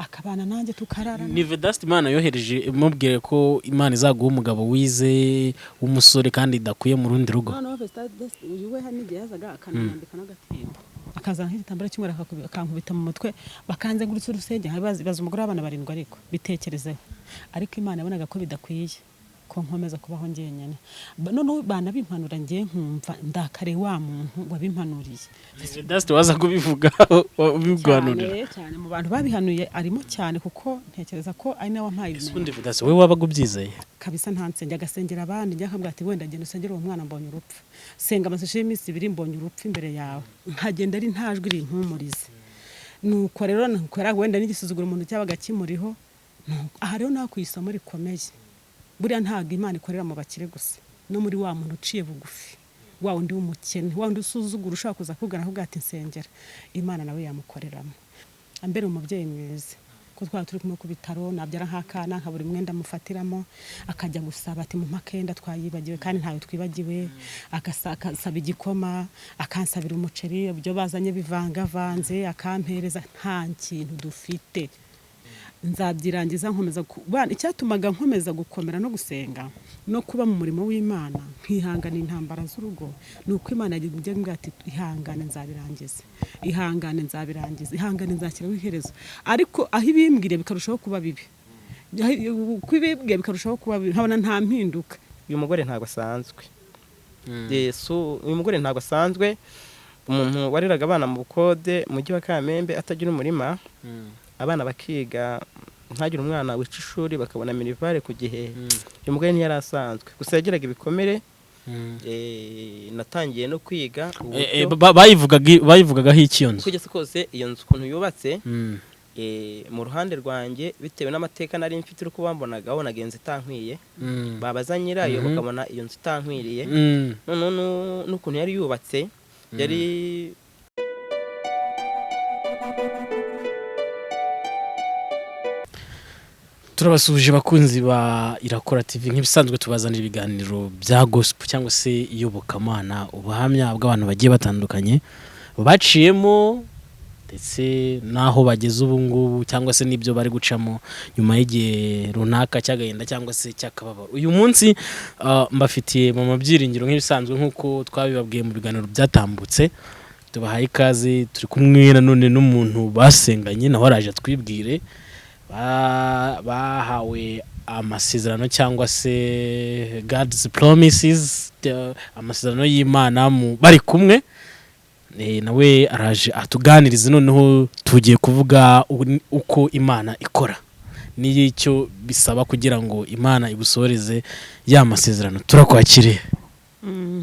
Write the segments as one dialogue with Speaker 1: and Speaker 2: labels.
Speaker 1: Akabana nanjye, tukararana.
Speaker 2: Ni Vedaste Imana yohereje imubwire ko Imana izaguha umugabo wize w'umusore kandi idakuye mu rundi rugo.
Speaker 1: Noneho Vedaste uyu we hari n'igihe yazaga akananyambika n'agatimba, akazana nk'igitambaro cy'umweru, akankubita mu mutwe, bakanzengurutsa urusenge, nkabibaza umugore w'abana barindwi. Ariko bitekerezeho, ariko Imana yabonaga ko bidakwiye ko nkomeza kubaho njyenyine. Noneho banabimpanura, ngiye nkumva ndakare wa muntu wabimpanuriye.
Speaker 2: Vedaste waza kubivuga, ubiguhanurira?
Speaker 1: Cyane cyane, mu bantu babihanuye arimo cyane, kuko ntekereza ko ari nawe wampaye
Speaker 2: Ese
Speaker 1: ibimenyetso.
Speaker 2: Ubundi Vedaste, wowe wabaga ubyizeye?
Speaker 1: Kabisa, nta nsenge, agasengera abandi, njya akambwira ati: "Wenda genda usengere uwo mwana, mbonye urupfu. Senga amasengesho y'iminsi 2, mbonye urupfu imbere yawe." Nkagenda ari nta jwi rimpumurize. Nuko rero nukora wenda n'igisuzuguro umuntu cyabaga kimuriho. Aha rero nakuye isomo rikomeye: buriya ntabwo Imana ikorera mu bakire gusa, no muri wa muntu uciye bugufi, wa wundi w'umukene, wa wundi usuzugura, ushobora kuza kugana akubwira ati: "Nsengera," Imana nawe yamukoreramo. Ambere umubyeyi mwiza, ko twaba turi kumwe ku bitaro, nabyara nk'akana nkabura umwenda amufatiramo, akajya gusaba ati: "Mumpe akenda, twayibagiwe," kandi ntayo twibagiwe. Akasaba igikoma, akansabira umuceri, ibyo bazanye bivangavanze akampereza, nta kintu dufite. Nzabyirangiza nkomeza icyatumaga nkomeza gukomera no gusenga no kuba mu murimo w'Imana, nkihangana intambara z'urugo, ni uko Imana yagiye imbwira ati: "Ihangane, nzabirangiza. Ihangane, nzabirangiza. Ihangane, nzashyiraho iherezo." Ariko aho ibimbwiriye bikarushaho kuba bibi, uko ibimbwiye bikarushaho kuba bibi, nkabona nta mpinduka.
Speaker 3: Uyu mugore ntabwo asanzwe. Yesu, uyu mugore ntabwo asanzwe. Umuntu wareraga abana mu bukode mu mujyi wa Kamembe, atagira umurima, abana bakiga, ntagire umwana wica ishuri, bakabona minerval ku gihe, uyu mugore ntiyari asanzwe. Gusa yagiraga ibikomere. Natangiye no kwiga uburyo
Speaker 2: Bayivugagaho iki iyo nzu?
Speaker 3: Kugeza kose iyo nzu ukuntu yubatse, mu ruhande rwanjye, bitewe n'amateka nari mfite, uko bambonaga, babonaga iyo nzu itankwiye. Babaza nyirayo, bakabona iyo nzu itankwiriye. Noneho n'ukuntu yari yubatse yari
Speaker 2: Turabasuhuje bakunzi ba Irakora TV. Nk'ibisanzwe tubazanira ibiganiro bya gospel cyangwa se iyobokamana, ubuhamya bw'abantu bagiye batandukanye baciyemo ndetse n'aho bageze ubu ngubu, cyangwa se n'ibyo bari gucamo nyuma y'igihe runaka cy'agahinda cyangwa se cy'akababaro. Uyu munsi mbafitiye Mama Byiringiro nk'ibisanzwe, nk'uko twabibabwiye mu biganiro byatambutse. Tubahaye ikaze. Turi kumwe nanone n'umuntu basenganye, nawe araje atwibwire. Bahawe amasezerano cyangwa se God's promises, amasezerano y'Imana bari kumwe. Nawe araje atuganirize. Noneho tugiye kuvuga uko Imana ikora n'icyo bisaba kugira ngo Imana igusohoreze ya masezerano. Turakwakiriye.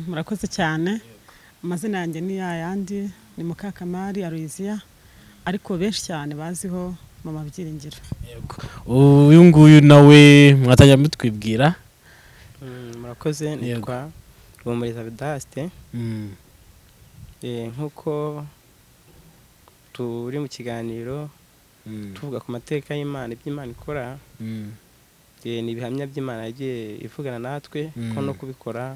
Speaker 1: Murakoze cyane. Amazina yanjye ni yayandi, ni Mukakamari Aloysia, ariko benshi cyane baziho Mama Byiringiro.
Speaker 2: Yego. Uyu nguyu nawe mwatangira mutwibwira.
Speaker 3: Murakoze. Nitwa Ruhumuriza Vedaste. Nk'uko turi mu kiganiro tuvuga ku mateka y'Imana, ibyo Imana ikora, ni ibihamya by'Imana yagiye ivugana natwe ko no kubikora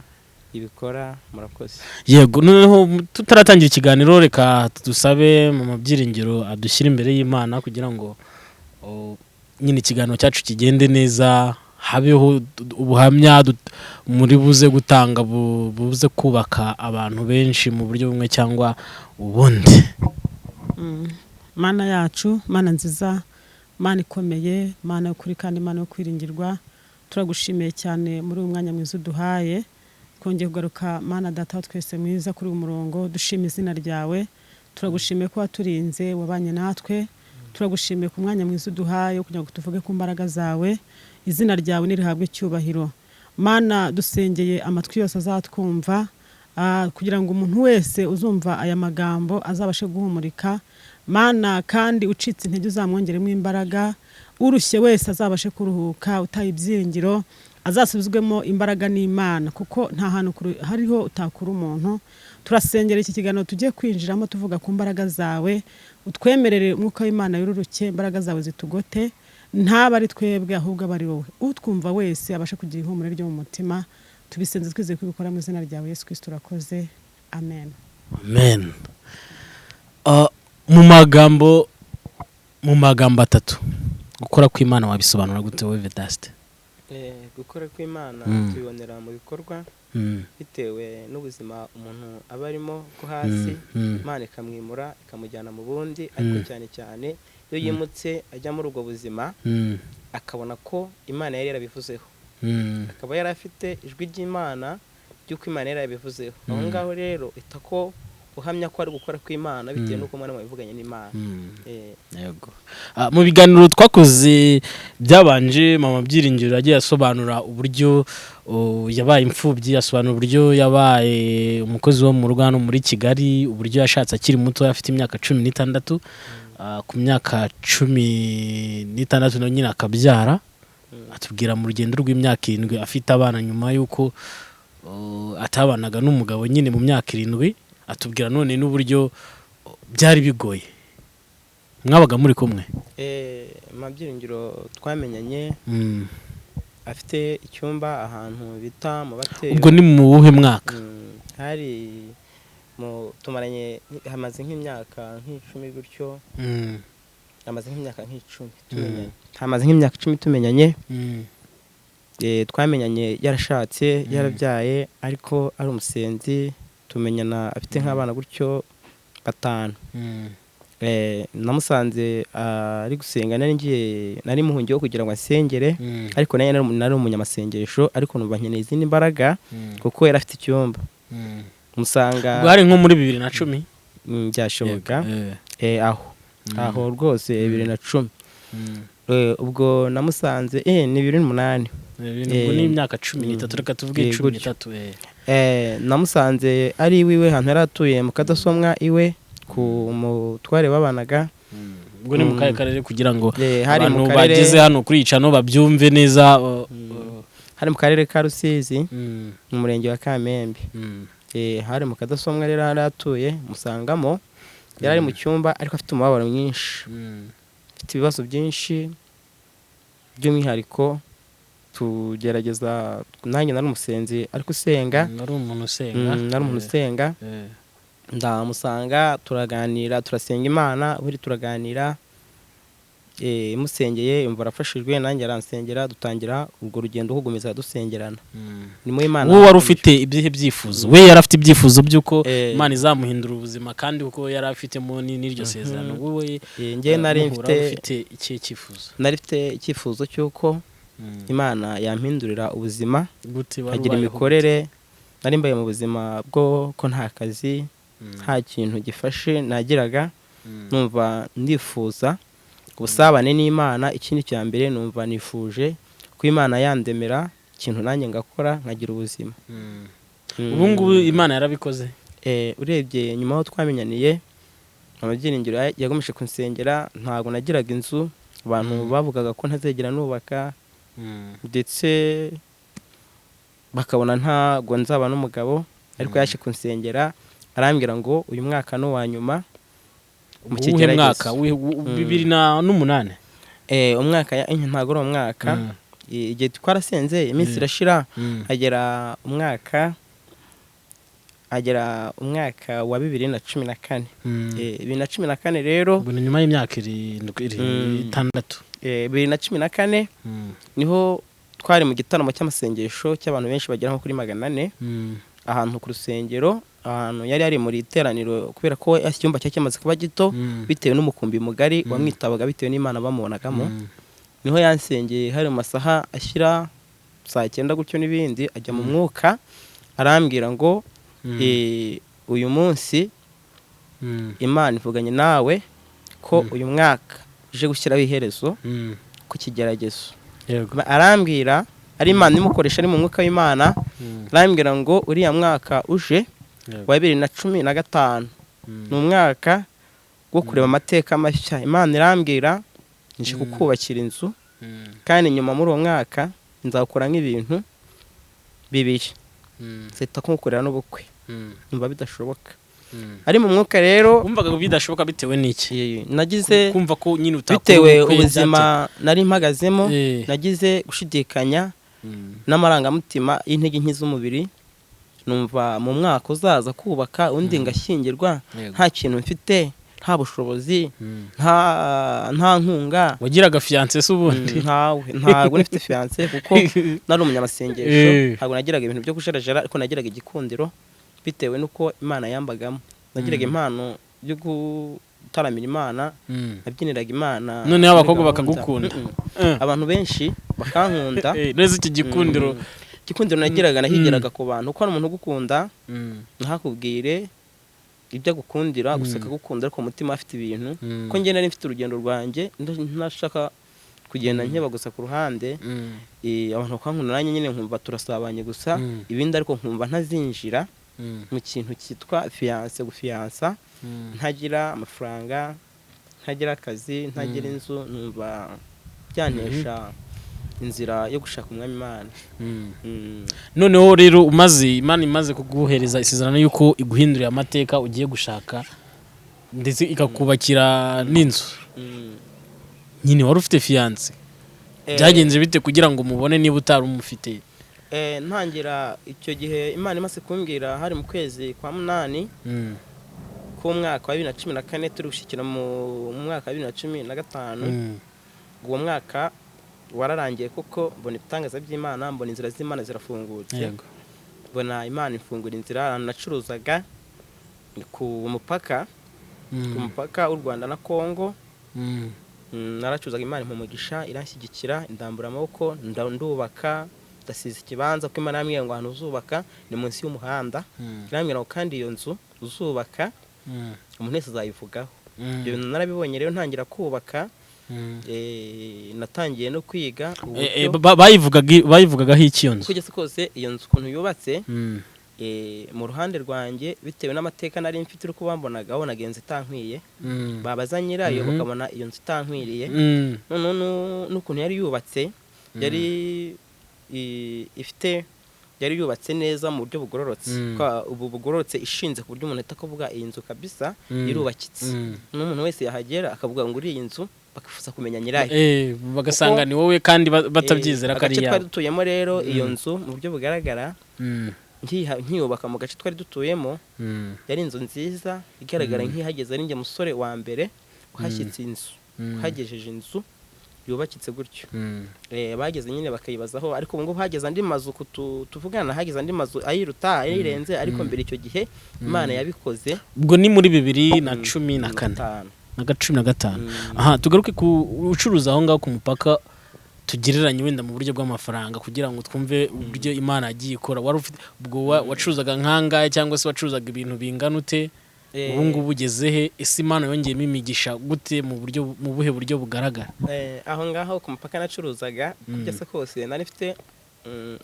Speaker 3: ibikora. Murakoze.
Speaker 2: Yego. Noneho tutaratangira ikiganiro, reka dusabe Mama Byiringiro adushyire imbere y'Imana kugira ngo nyine ikiganiro cyacu kigende neza, habeho ubuhamya muri buze gutanga buze kubaka abantu benshi mu buryo bumwe cyangwa ubundi.
Speaker 1: Mana yacu, Mana nziza, Mana ikomeye, Mana y'ukuri kandi Mana yo kwiringirwa, turagushimiye cyane muri uyu mwanya mwiza uduhaye. Twongeye kugaruka, Mana Data wa twese mwiza, kuri uyu murongo, dushima izina ryawe. Turagushimiye ko waturinze, wabanye natwe. Turagushimiye ku mwanya mwiza uduhaye kugira ngo tuvuge ku mbaraga zawe. Izina ryawe nirihabwe icyubahiro. Mana, dusengeye amatwi yose azatwumva, kugira ngo umuntu wese uzumva aya magambo azabashe guhumurika, Mana, kandi ucitse intege uzamwongeremo imbaraga, urushye wese azabashe kuruhuka, utaye ibyiringiro azasubizwemo imbaraga n'Imana, kuko nta hantu hariho utakura umuntu. Turasengera iki kiganiro tugiye kwinjiramo tuvuga ku mbaraga zawe, utwemerere umwuka w'Imana yururuke, imbaraga zawe zitugote, ntaba ari twebwe ahubwo aba ari wowe. Utwumva wese abashe kugira ihumure ryo mu mutima. Tubisenze twizeye ko ubikora mu izina ryawe Yesu Kristo, urakoze, amen.
Speaker 2: Amen. Mu magambo atatu Gukora kw'Imana wabisobanura gute wowe, Vedaste?
Speaker 3: Gukora kw'Imana tubibonera mu bikorwa, bitewe n'ubuzima umuntu aba arimo bwo hasi, Imana ikamwimura ikamujyana mu bundi, ariko cyane cyane iyo yimutse ajya muri ubwo buzima, akabona ko Imana yari yarabivuzeho, akaba yari afite ijwi ry'Imana ry'uko Imana yari yarabivuzeho aho ngaho rero ita ko uhamya ko ari gukora kw'Imana bitewe n'uko mwana wabivuganye n'Imana.
Speaker 2: Yego. Mu biganiro twakoze byabanje, mama Byiringiro yagiye asobanura uburyo yabaye imfubyi, asobanura uburyo yabaye umukozi wo mu rugo hano muri Kigali, uburyo yashatse akiri muto afite imyaka 16, ku myaka 16 na nyine akabyara. Atubwira mu rugendo rw'imyaka 7 afite abana nyuma y'uko atabanaga n'umugabo nyine mu myaka 7. Atubwira none n'uburyo byari bigoye. Mwabaga muri kumwe?
Speaker 3: Mama Byiringiro twamenyanye afite icyumba ahantu bita mu Bateyo.
Speaker 2: Ubwo ni mu wuhe mwaka?
Speaker 3: Hari mu tumaranye hamaze nk'imyaka nk'icumi gutyo. Hamaze nk'imyaka nk'icumi tumenyanye, hamaze nk'imyaka 10 tumenyanye. Twamenyanye yarashatse, yarabyaye, ariko ari umusenzi. Tumenyana afite nk'abana gutyo batanu. Namusanze ari gusenga, nari ngiye, nari muhungiyeho kugira ngo ansengere, ariko nawe nari umunyamasengesho, ariko numva nkeneye izindi mbaraga kuko yari afite icyumba, musanga.
Speaker 2: Ubwo hari nko muri 2010?
Speaker 3: Byashoboka.
Speaker 2: Yego.
Speaker 3: Aho aho rwose 2010. Ubwo namusanze ni 2008.
Speaker 2: Ubwo ni imyaka 13, reka tuvuge cumi
Speaker 3: gutyo.
Speaker 2: n'itatu.
Speaker 3: Namusanze ari iwiwe ahantu yari atuye mu Kadasomwa iwe ku mutware babanaga.
Speaker 2: Ubwo ni mu kahe karere kugira ngo
Speaker 3: Hari mu
Speaker 2: abantu
Speaker 3: karere
Speaker 2: bageze hano kuri icano babyumve neza?
Speaker 3: Hari mu karere ka Rusizi, mu murenge wa Kamembe. Hari mu Kadasomwa rero yari atuye, musangamo yari ari mu cyumba, ariko afite umubabaro mwinshi, afite ibibazo byinshi. By'umwihariko tugerageza, nanjye nari umusenzi ariko usenga.
Speaker 2: Nari umuntu usenga.
Speaker 3: Nari umuntu usenga. Ndamusanga, turaganira, turasenga Imana, buri turaganira, musengeye yumva arafashijwe, nanjye aransengera, dutangira urwo rugendo rwo gukomeza dusengerana. Ni mu Imana.
Speaker 2: Wowe wari ufite ibyihe byifuzo? We yari afite ibyifuzo by'uko Imana izamuhindura ubuzima, kandi kuko yari afitemo n'iryo sezerano. Wowe
Speaker 3: Njye nari
Speaker 2: muhura
Speaker 3: mfite
Speaker 2: ufite ikihe cyifuzo?
Speaker 3: Nari mfite icyifuzo cy'uko Imana yampindurira ubuzima,
Speaker 2: Gute wari
Speaker 3: nkagira
Speaker 2: ubayeho?
Speaker 3: imikorere. Nari mbaye mu buzima bwo ko nta kazi, nta kintu gifashe nagiraga. Numva ndifuza ubusabane n'Imana. Ikindi cya mbere, numva nifuje ko Imana yandemera ikintu nanjye ngakora nkagira ubuzima.
Speaker 2: Ubu ngubu Imana yarabikoze?
Speaker 3: Urebye nyuma aho twamenyaniye, mama Byiringiro yagomeje kunsengera. Ntabwo nagiraga inzu, abantu bavugaga ko ntazegera nubaka, ndetse bakabona ntabwo nzaba n'umugabo, ariko yaje kunsengera arambwira ngo uyu mwaka ni uwa nyuma mu
Speaker 2: Uwuhe
Speaker 3: kigeragezo.
Speaker 2: mwaka? 2008?
Speaker 3: Umwaka ntabwo ari umwaka. Igihe twarasenze iminsi irashira, hagera umwaka, hagera umwaka wa 2014. 2014 rero.
Speaker 2: Ubwo ni nyuma y'imyaka 7, 6.
Speaker 3: 2014 niho twari mu gitaramo cy'amasengesho cy'abantu benshi bagera nko kuri 400, ahantu ku rusengero, ahantu yari ari muri iteraniro, kubera ko icyumba cyari kimaze kuba gito bitewe n'umukumbi mugari wamwitabaga bitewe n'Imana bamubonagamo. Niho yansengeye, hari mu masaha ashyira saa 9 gutyo n'ibindi, ajya mu mwuka arambwira ngo uyu munsi Imana ivuganye nawe ko uyu mwaka uje gushyiraho iherezo ku kigeragezo. Arambwira ari Imana imukoresha, ari mu mwuka w'Imana, arambwira ngo uriya mwaka uje wa 2015 ni umwaka wo kureba amateka mashya. Imana irambwira nje kukubakira inzu, kandi nyuma muri uwo mwaka nzakora nk'ibintu bibiri, nzahita kumukorera n'ubukwe. Numva bidashoboka, ari mu mwuka rero.
Speaker 2: Wumvaga bidashoboka bitewe n'iki?
Speaker 3: Nagize
Speaker 2: Kumva ko nyine utakora
Speaker 3: bitewe
Speaker 2: ubukwe.
Speaker 3: ubuzima nari mpagazemo, nagize gushidikanya n'amarangamutima y'intege nke z'umubiri. Numva mu mwaka uzaza kubaka undi ngashyingirwa nta kintu mfite, Nta bushobozi, nta nkunga.
Speaker 2: Wagiraga fiancé se ubundi?
Speaker 3: Ntawe, ntabwo nifite fiancé kuko nari umunyamasengesho. Ntabwo nagiraga ibintu byo kujarajara, ariko nagiraga igikundiro bitewe n'uko Imana yambagamo. Nagiraga impano yo gutaramira Imana, nabyiniraga Imana
Speaker 2: Noneho
Speaker 3: muri
Speaker 2: abakobwa
Speaker 3: gahunda.
Speaker 2: bakagukunda.
Speaker 3: Mm-mm. Abantu benshi bakankunda.
Speaker 2: Neza iki gikundiro.
Speaker 3: Igikundiro nagiraga nahigiraga ku bantu, kuko hari umuntu ugukunda ntakubwire ibyo agukundira gusa, akagukunda ariko umutima afite ibintu. Ko njye nari mfite urugendo rwanjye, ntashaka kugenda nkeba gusa ku ruhande. Abantu bakankunda, nanjye nyine nkumva turasabanye gusa, ibindi ariko nkumva ntazinjira mu kintu cyitwa fiancé, gufiyansa ntagira amafaranga, ntagira akazi, ntagira inzu, numva byantesha inzira yo gushaka Umwami Imana.
Speaker 2: Noneho rero umaze, Imana imaze kuguhereza isezerano y'uko iguhinduriye amateka, ugiye gushaka ndetse ikakubakira n'inzu, nyine wari ufite fiancé, byagenze bite kugira ngo mubone niba utari umufite?
Speaker 3: Ntangira icyo gihe Imana imaze kumbwira, hari mu kwezi kwa munani k'umwaka wa 2014, turi gushyikira mu mwaka wa 2015. Uwo mwaka wararangiye kuko mbona ibitangaza by'Imana, mbona inzira z'Imana zirafungutse. Mbona Imana ifungura inzira. Ahantu nacuruzaga ni ku mupaka, ku mupaka w'u Rwanda na Kongo. Naracuruzaga, Imana impa umugisha, iranshyigikira, indambura amaboko, ndubaka, ndasiza ikibanza, kuko Imana yambwiye ngo ahantu uzubaka ni munsi y'umuhanda. Irambwira ngo kandi iyo nzu uzubaka umuntu wese azayivugaho. Ibyo bintu narabibonye rero ntangira kubaka. Natangiye no kwiga uburyo
Speaker 2: Bayivugagaho iki iyo nzu?
Speaker 3: Kugeza kose iyo nzu ukuntu yubatse, mu ruhande rwanjye, bitewe n'amateka nari mfite, uri kubambonaga, wabonaga iyo nzu itankwiye. Babaza nyirayo, bakabona iyo nzu itankwiriye. Noneho n'ukuntu yari yubatse, yari ifite, yari yubatse neza mu buryo bugororotse. Ubu bugororotse, ishinze ku buryo umuntu ahita kuvuga iyi nzu kabisa irubakitse, n'umuntu wese yahagera akavuga ngo uriya nzu, bakifuza kumenya nyirayo.
Speaker 2: Bagasanga ni wowe kandi batabyizera ko ari
Speaker 3: Agace twari
Speaker 2: iyawe.
Speaker 3: dutuyemo rero, iyo nzu mu buryo bugaragara, nkiyubaka mu gace twari dutuyemo, yari inzu nziza igaragara. Nkihageze ari njye musore wa mbere uhashyitse inzu, uhagejeje inzu yubakitse gutyo. Bageze nyine bakayibazaho, ariko ubu ngubu hageze andi mazu tuvugana, hageze andi mazu ayiruta, ayirenze, ariko mbere icyo gihe Imana yabikoze.
Speaker 2: Ubwo ni muri 2014?
Speaker 3: 5.
Speaker 2: Na 15. Aha tugaruke ku ucuruza aho ngaho ku mupaka, tugereranye wenda mu buryo bw'amafaranga kugira ngo twumve uburyo Imana yagiye ikora. Wari ufite ubwo wacuruzaga nkangahe, cyangwa se wacuruzaga ibintu bingana ute? Ubu ngubu ugeze he? Ese Imana yongeyemo imigisha gute, mu buryo, mu buhe buryo bugaragara?
Speaker 3: Aho ngaho ku mupaka nacuruzaga, kugeza kose nari mfite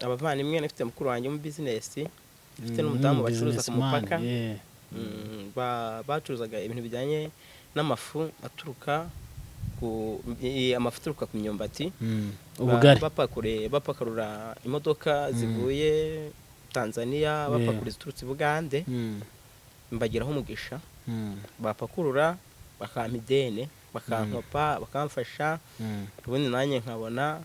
Speaker 3: abavandimwe, nari mfite mukuru wanjye mu bizinesi, mfite n'umudamu bacuruza ku
Speaker 2: Businessman,
Speaker 3: mupaka.
Speaker 2: yeah.
Speaker 3: Bacuruzaga ibintu bijyanye n'amafu aturuka ku amafu aturuka ku myumbati.
Speaker 2: Ubugari.
Speaker 3: Bapakurura imodoka zivuye Tanzania, bapakurura iziturutse i Bugande. Mbagiraho umugisha. Bapakurura bakampa ideni, bakankopa, bakamfasha, ubundi nanjye nkabona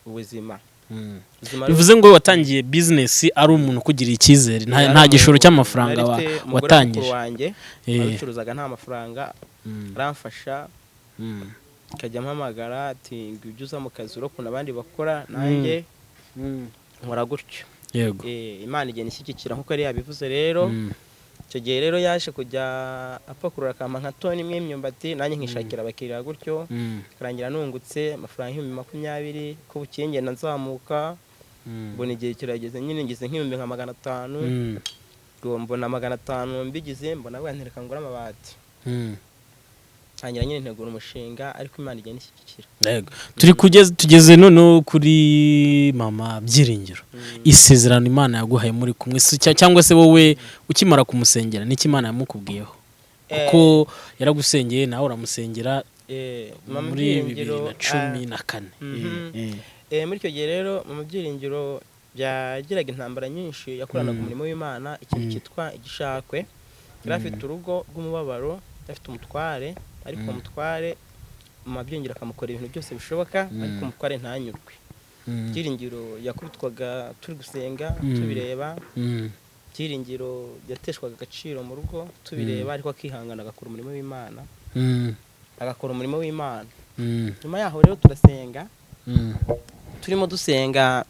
Speaker 3: ubuzima. Ubuzima rero-
Speaker 2: Bivuze ngo watangiye bizinesi ari umuntu ukugiriye icyizere, nta
Speaker 3: Yari
Speaker 2: nta gishoro cy'amafaranga
Speaker 3: nari mfite umugore mukuru
Speaker 2: watangije.
Speaker 3: wanjye wabicuruzaga nta mafaranga, aramfasha, akajya ampamagara ati ngo ibyo uza mu kazi ukuntu abandi bakora, nanjye nkora gutyo. Imana igenda ishyigikira nk'uko yari yabivuze rero. Icyo gihe rero yaje kujya apakurura akampa nka toni imwe y'imyumbati, nanjye nkishakira abakiriya gutyo, karangira nungutse amafaranga 20,000. Ko bukeye ngenda nzamuka, mbona igihe kirageze nyine ngize nk'ibihumbi nka 500. Ubwo mbona 500 mbigize, mbona bwa ntereka ngura amabati, ntangira nyine ntegura umushinga, ariko Imana igenda ishyigikira.
Speaker 2: Yego. Turi kugeze, tugeze noneho kuri mama Byiringiro. Isezerano Imana yaguhaye muri kumwe cyangwa se wowe ukimara kumusengera, n'icyo Imana yamukubwiyeho, kuko yaragusengeye nawe uramusengera,
Speaker 3: Mama
Speaker 2: muri
Speaker 3: Byiringiro,
Speaker 2: 2014.
Speaker 3: Muri icyo gihe rero mama Byiringiro byagiraga intambara nyinshi, yakoranaga umurimo w'Imana, ikintu cyitwa igishakwe. Yari afite urugo rw'umubabaro, yari afite umutware, ariko uwo mutware mama Byiringiro akamukora ibintu byose bishoboka, ariko umutware ntanyurwe. Byiringiro yakubitwaga turi gusenga, tubireba. Byiringiro yateshwaga agaciro mu rugo tubireba, ariko akihangana agakora umurimo w'Imana, agakora umurimo w'Imana. Nyuma yaho rero turasenga, turimo dusenga,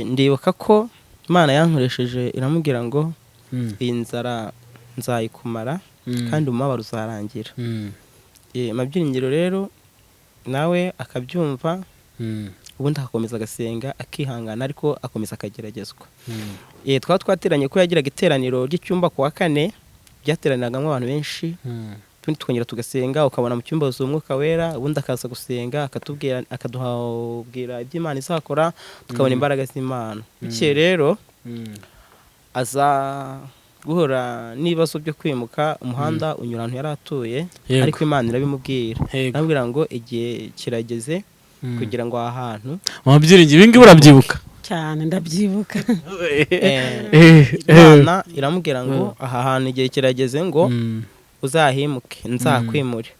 Speaker 3: ndibuka ko Imana yankoresheje iramubwira ngo iyi nzara nzayikumara kandi umubabaro uzarangira. Mabyiringiro rero nawe akabyumva, ubundi agakomeza agasenga akihangana, ariko akomeza akageragezwa. Twaba twateranye ko yagiraga iteraniro ry'icyumba ku wa kane, byateraniragamo abantu benshi, tundi tukongera tugasenga, ukabona mu cyumba huzuye umwuka wera, ubundi akaza gusenga akatubwira, akaduhabwira ibyo Imana izakora, tukabona imbaraga z'Imana. Bukeye rero aza guhura n'ibibazo byo kwimuka, umuhanda unyura ahantu yari atuye, ariko Imana irabimubwira, arabwira ngo igihe kirageze kugira ngo aha hantu.
Speaker 2: Mama Byiringiro, ibi ngibi urabyibuka?
Speaker 1: Cyane, ndabyibuka.
Speaker 3: Imana iramubwira ngo aha hantu igihe kirageze ngo uzahimuke, nzakwimure.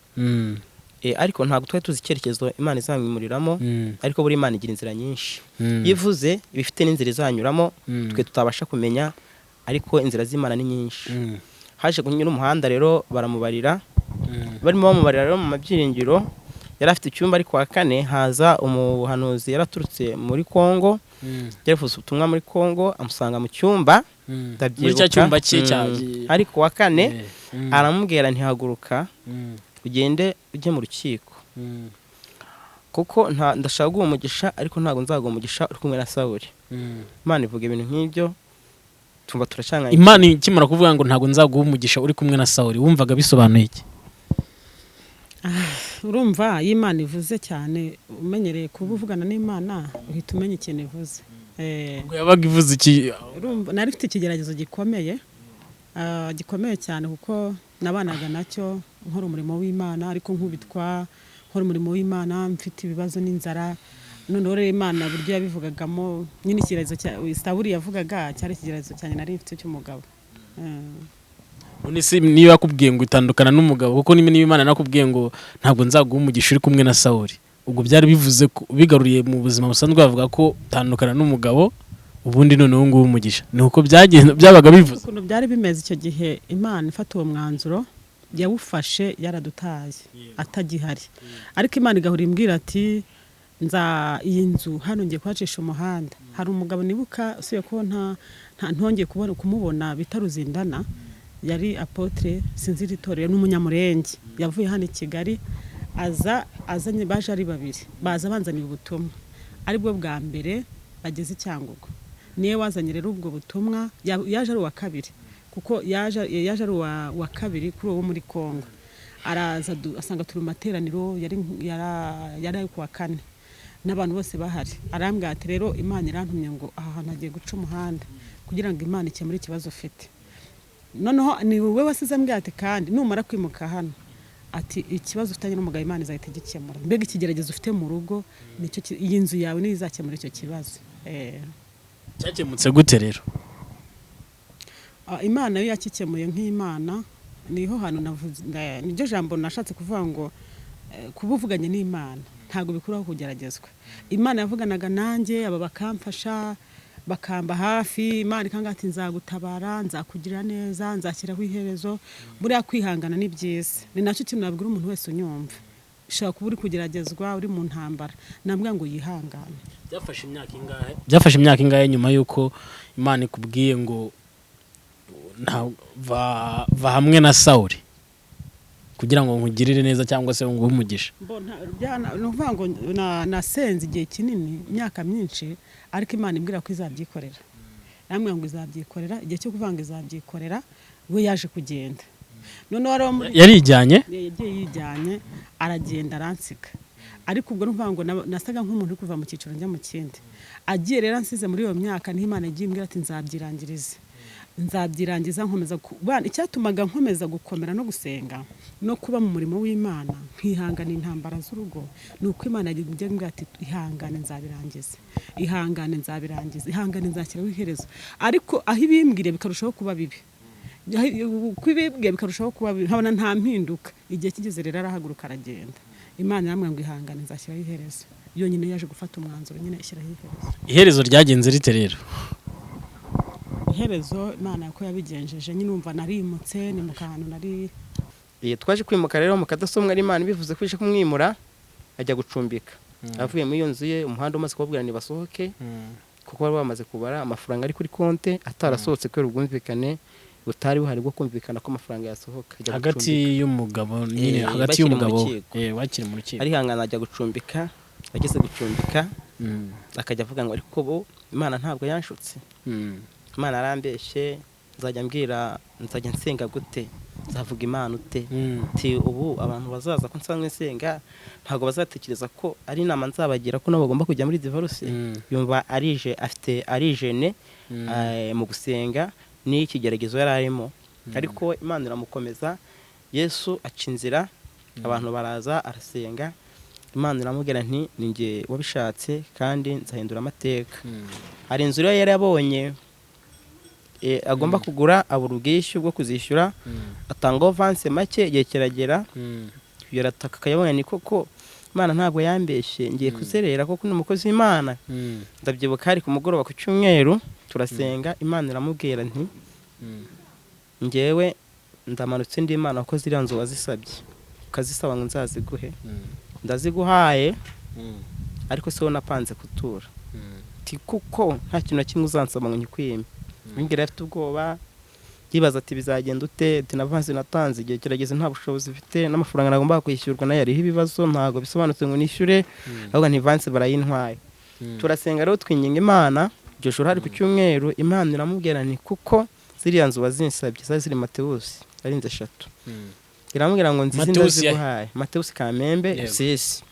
Speaker 3: Ariko ntabwo twari tuzi icyerekezo Imana izamwimuriramo, ariko buri Imana igira inzira nyinshi. Iyo ivuze iba ifite n'inzira izanyuramo twe tutabasha kumenya, ariko inzira z'Imana ni nyinshi. Haje kunyura umuhanda rero baramubarira, barimo bamubarira rero mu mabyiringiro yari afite icyumba, ariko wa kane haza umuhanuzi yaraturutse muri Kongo, yaravuze ubutumwa muri Kongo, amusanga mu cyumba. Ndabyibuka.
Speaker 2: Muri cya cyumba cye cya
Speaker 3: Ariko wa kane aramubwira, ntihaguruka ugende ujye mu rukiko, kuko ndashaka guha umugisha, ariko ntabwo nzaguha umugisha uri kumwe na Sawuli. Imana ivuga ibintu nk'ibyo, tumva turacanganye.
Speaker 2: Imana ikimara kuvuga ngo ntabwo nzaguha umugisha uri kumwe na Sawuli, wumvaga bisobanuye iki?
Speaker 1: Urumva iyo Imana ivuze cyane, umenyereye kuba uvugana n'Imana, uhita umenya ikintu ivuze.
Speaker 2: Ngo yabaga ivuze iki?
Speaker 1: Urumva nari mfite ikigeragezo gikomeye, gikomeye cyane, kuko nabanaga nacyo nkora umurimo w'Imana, ariko nkubitwa nkora umurimo w'Imana, mfite ibibazo n'inzara. Noneho rero Imana uburyo yabivugagamo nyine, ikigeragezo cya Sawuli yavugaga cyari ikigeragezo cyane nari mfite cy'umugabo.
Speaker 2: None se niba yakubwiye ngo itandukana n'umugabo, kuko niba Imana nakubwiye ngo ntabwo nzaguha umugisha uri kumwe na Sawuli, ubwo byari bivuze ko bigaruriye mu buzima busanzwe bavuga ko tandukana n'umugabo ubundi noneho nguwo umugisha, ni uko byagenda byabaga bivuze?
Speaker 1: Ukuntu byari bimeze icyo gihe, Imana ifata uwo mwanzuro yawufashe yaradutaye atagihari, ariko Imana igahora imbwira ati nza iyi nzu hano ngiye kuhacisha umuhanda. Hari umugabo nibuka, usuye ko nta ntongeye kubona kumubona, bita Ruzindana, yari apotre, sinzi iri torero, n'umunyamurenge, yavuye hano i Kigali aza azanye, baje ari babiri, baza banzaniye ubutumwa, aribwo bwa mbere bageze i Cyangugu. Niwe wazanye rero ubwo butumwa, yaje ari uwa kabiri, kuko yaje ari uwa kabiri kuri uwo muri Kongo. Araza asanga turi mu materaniro, yari ari kuwa kane n'abantu bose bahari, arambwira ati rero Imana irantumye ngo aha hantu hagiye guca umuhanda kugira ngo Imana ikemure ikibazo ufite. Noneho ni wowe wasize ambwira ati kandi numara kwimuka hano, ati ikibazo ufitanye n'umugabo Imana izahita igikemura, mbega ikigeragezo ufite mu rugo nicyo iyi nzu yawe niyo izakemura icyo kibazo.
Speaker 2: Cyakemutse gute rero?
Speaker 1: Imana yo yakikemuye nk'Imana. Niho hantu navuze, niryo jambo nashatse kuvuga ngo kuba uvuganye n'Imana ntabwo bikuraho kugeragezwa. Imana yavuganaga nanjye, aba bakamfasha, bakamba hafi, Imana ikanga ati nzagutabara, nzakugirira neza, nzashyiraho iherezo. Buriya kwihangana ni byiza, ni nacyo kintu nabwira umuntu wese unyumva. Ushobora kuba uri kugeragezwa, uri mu ntambara, nabwira ngo yihangane.
Speaker 2: Byafashe imyaka ingahe? Byafashe imyaka ingahe nyuma y'uko Imana ikubwiye ngo va hamwe na Sawuli kugira ngo nkugirire neza cyangwa se nguhe umugisha?
Speaker 1: Ni ukuvuga ngo nasenze igihe kinini, imyaka myinshi, ariko Imana imbwira ko izabyikorera, yambwira ngo izabyikorera. Igihe cyo kuvuga ngo izabyikorera, we yaje kugenda. Noneho
Speaker 2: yarijyanye,
Speaker 1: yagiye yijyanye, aragenda aransiga. Ariko ubwo ni ukuvuga ngo nasaga nk'umuntu uri kuva mu cyiciro njya mu kindi. Agiye rero ansize muri iyo myaka, niho Imana igiye imbwira ati nzabyirangirize, nzabyirangiza. Nkomeza icyatumaga nkomeza gukomera no gusenga no kuba mu murimo w'Imana, nkihangana intambara z'urugo, ni uko Imana yagiye imbwira ati ihangane nzabirangiza, ihangane nzabirangiza, ihangane nzashyiraho iherezo. Ariko aho ibimbwire bikarushaho kuba bibi, uko ibimbwiye bikarushaho kuba bibi, nkabona nta mpinduka. Igihe kigeze rero arahaguruka aragenda, Imana iramubwira ngo ihangane nzashyiraho iherezo. Yonyine yaje gufata umwanzuro nyine ishyiraho iherezo.
Speaker 2: Iherezo ryagenze rite rero?
Speaker 1: Iherezo Imana ko yabigenjeje nyine, umva narimutse ni mu kantu nari.
Speaker 3: Twaje kwimuka rero mu Kadasomwa, ari Imana ibivuze ko ije kumwimura ajya gucumbika. Avuye muri iyo nzu ye, umuhanda umaze kubabwira ntibasohoke, kuko bari bamaze kubara amafaranga ari kuri konte atarasohotse kubera ubwumvikane butari buhari bwo kumvikana ko amafaranga yasohoka. Ajya
Speaker 2: hagati
Speaker 3: gucumbika.
Speaker 2: Y'umugabo nyine, hagati
Speaker 3: bakiri mu
Speaker 2: y'umugabo
Speaker 3: rukiko.
Speaker 2: Bakiri mu rukiko.
Speaker 3: Arihangana ajya gucumbika. Ageze gucumbika, akajya avuga ngo: "Ariko ubu Imana ntabwo yanshutse, Imana yarambeshye, nzajya mbwira, nzajya nsenga gute, nzavuga Imana ute?" Ati: "Ubu abantu bazaza ko nsanzwe nsenga ntabwo bazatekereza ko ari inama nzabagira ko nabo bagomba kujya muri divorce." Yumva arije, afite arijene mu gusenga n'ikigeragezo yari arimo, ariko Imana iramukomeza. Yesu aca inzira, abantu baraza, arasenga. Imana iramubwira nti: "Ni njye wabishatse kandi nzahindura amateka." Hari inzu rero yari yabonye agomba kugura, abura ubwishyu bwo kuzishyura, atanga avanse make. Igihe kiragera, yarataka, akayabona ni koko Imana ntabwo yambeshye, ngiye kuzerera koko ni umukozi w'Imana. Ndabyibuka hari ku mugoroba ku cyumweru, turasenga. Imana iramubwira nti: "Ngewe ndamanutse ndi Imana, kuko ziriya nzu wazisabye, ukazisaba ngo nzaziguhe, ndaziguhaye, ariko si wowe napanze kutura." Ati: "Kuko nta kintu na kimwe uzansaba ngo nyikwime." Mwingira afite ubwoba, yibaza ati: "Bizagenda ute?" Ati: "Navanze natanze, igihe kirageze, nta bushobozi mfite, n'amafaranga nagomba kwishyurwa nayo ariho ibibazo, ntabwo bisobanutse ngo nishyure." Ahubwo ntivanse barayintwaye. Turasenga rero, twinginga Imana. Iryo joro hari ku cyumweru, Imana iramubwira nti: "Kuko ziriya nzu wazinsabye," zari ziri Matewusi, ari inzu eshatu, iramubwira ngo: "Nzizi
Speaker 2: Mateus ya-
Speaker 3: ndaziguhaye." Matewusi Kamembe. Rusizi.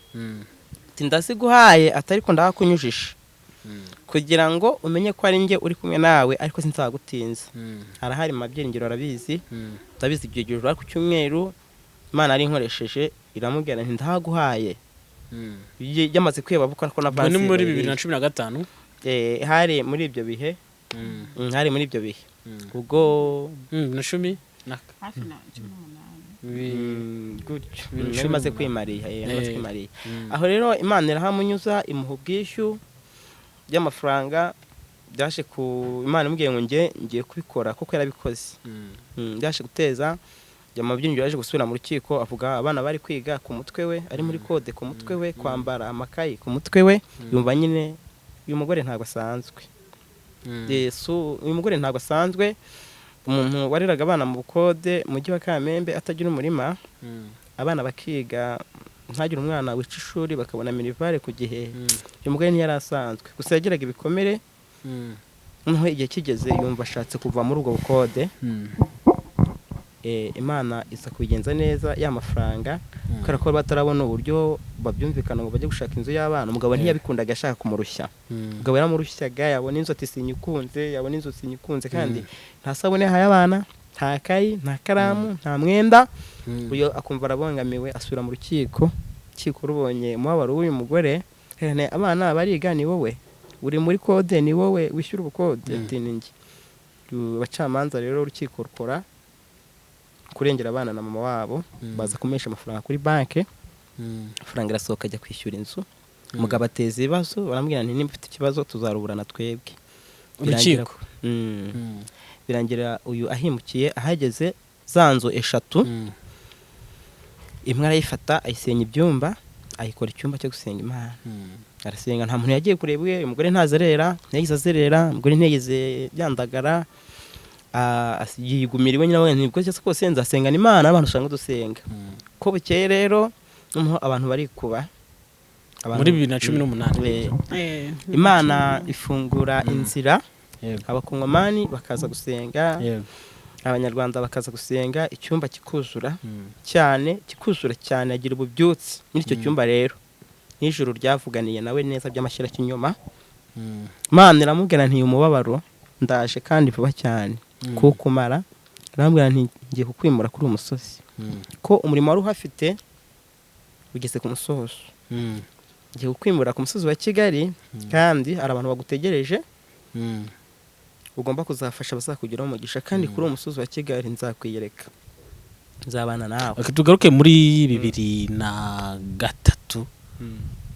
Speaker 3: Ati: "Ndaziguhaye," ati, "ariko ndahakunyujije kugira ngo umenye ko ari njye uri kumwe nawe, ariko sinzagutinza." Arahari mu mabyiringiro, arabizi. Ndabizi, ibyo gihe ku cyumweru Imana yari inkoresheje, iramubwira nti: "Ndahaguhaye." Yamaze kweba kuko na
Speaker 2: Ubwo ni muri
Speaker 3: bayiriye.
Speaker 2: 2015.
Speaker 3: Hari muri ibyo bihe. Hari muri ibyo bihe ubwo.
Speaker 2: Na cumi na
Speaker 1: Hafi na 18.
Speaker 3: Gutyo.
Speaker 2: Bibiri na
Speaker 3: Yari
Speaker 2: cumi
Speaker 3: imaze
Speaker 2: n'umunani.
Speaker 3: kwimariya, yari imaze kwimariya. Aho rero Imana irahamunyuza, imuha ubwishyu by'amafaranga. Byaje ku Imana imubwiye ngo njye ngiye kubikora, kuko yarabikoze. Byaje guteza amabyinjiro, yaje gusubira mu rukiko avuga abana bari kwiga ku mutwe we, ari muri kode ku mutwe we, kwambara amakayi ku mutwe we. Yumva nyine uyu mugore ntabwo asanzwe. Yesu, uyu mugore ntabwo asanzwe, umuntu wareraga abana mu bukode mu mujyi wa Kamembe, atagira umurima, abana bakiga, ntagire umwana wica ishuri, bakabona minerval ku gihe. Uyu mugore ntiyari asanzwe, gusa yagiraga ibikomere. Noneho igihe kigeze yumva ashatse kuva muri ubwo bukode. Imana iza kubigenza neza, ya mafaranga, kubera ko batarabona uburyo babyumvikana ngo bajye gushaka inzu y'abana. Umugabo ntiyabikundaga, ashaka kumurushya. Umugabo yaramurushyaga, yabona inzu ati: "Sinyikunze," yabona inzu: "Sinyikunze." Kandi nta sabune yahaye abana, nta kayi, nta karamu, nta mwenda. Uyu akumva arabangamiwe, asubira mu rukiko. Urukiko rubonye umubabaro w'uyu mugore: "Herene, abana bariga, ni wowe uri muri kode, ni wowe wishyura ubukode." Ati: "Ni njye." Abacamanza rero, urukiko rukora kurengera abana na mama wabo, baza kumuhesha amafaranga kuri banki. Amafaranga irasohoka, ajya kwishyura inzu. Umugabo ateza ibibazo, baramubwira nti: "Nimba ufite ikibazo tuzaruburana twebwe." Birangira-
Speaker 2: Urukiko.
Speaker 3: Birangira uyu ahimukiye. Ahageze, za nzu eshatu, imwe arayifata, ayisenya ibyumba, ayikora icyumba cyo gusenga Imana. Arasenga, nta muntu yagiye kureba iwe. Umugore ntazerera, ntiyigeze azerera, umugore ntiyigeze yandagara. Yigumira iwe nyine, avuga nti: "Nibwo cyose kose nzasengana Imana, abantu usanga dusenga." Ko bukeye rero noneho abantu barikuba.
Speaker 2: Muri 2018.
Speaker 3: Imana ifungura inzira, abakongomani bakaza gusenga, abanyarwanda bakaza gusenga, icyumba kikuzura cyane, kikuzura cyane, agira ububyutse muri icyo cyumba. Rero n'ijuru ryavuganiye nawe neza by'amashyirakinyoma. Imana iramubwira nti: "Umubabaro ndaje kandi vuba cyane kuwukumara." Iramubwira nti: "Ngiye kukwimura kuri uyu musozi, ko umurimo wari uhafite ugeze ku musozo. Ngiye kukwimura ku musozi wa Kigali, kandi hari abantu bagutegereje ugomba kuzafasha, bazakugiraho umugisha. Kandi kuri uwo musozi wa Kigali nzakwiyereka, nzabana nawe."
Speaker 2: Okay, tugaruke muri 2003.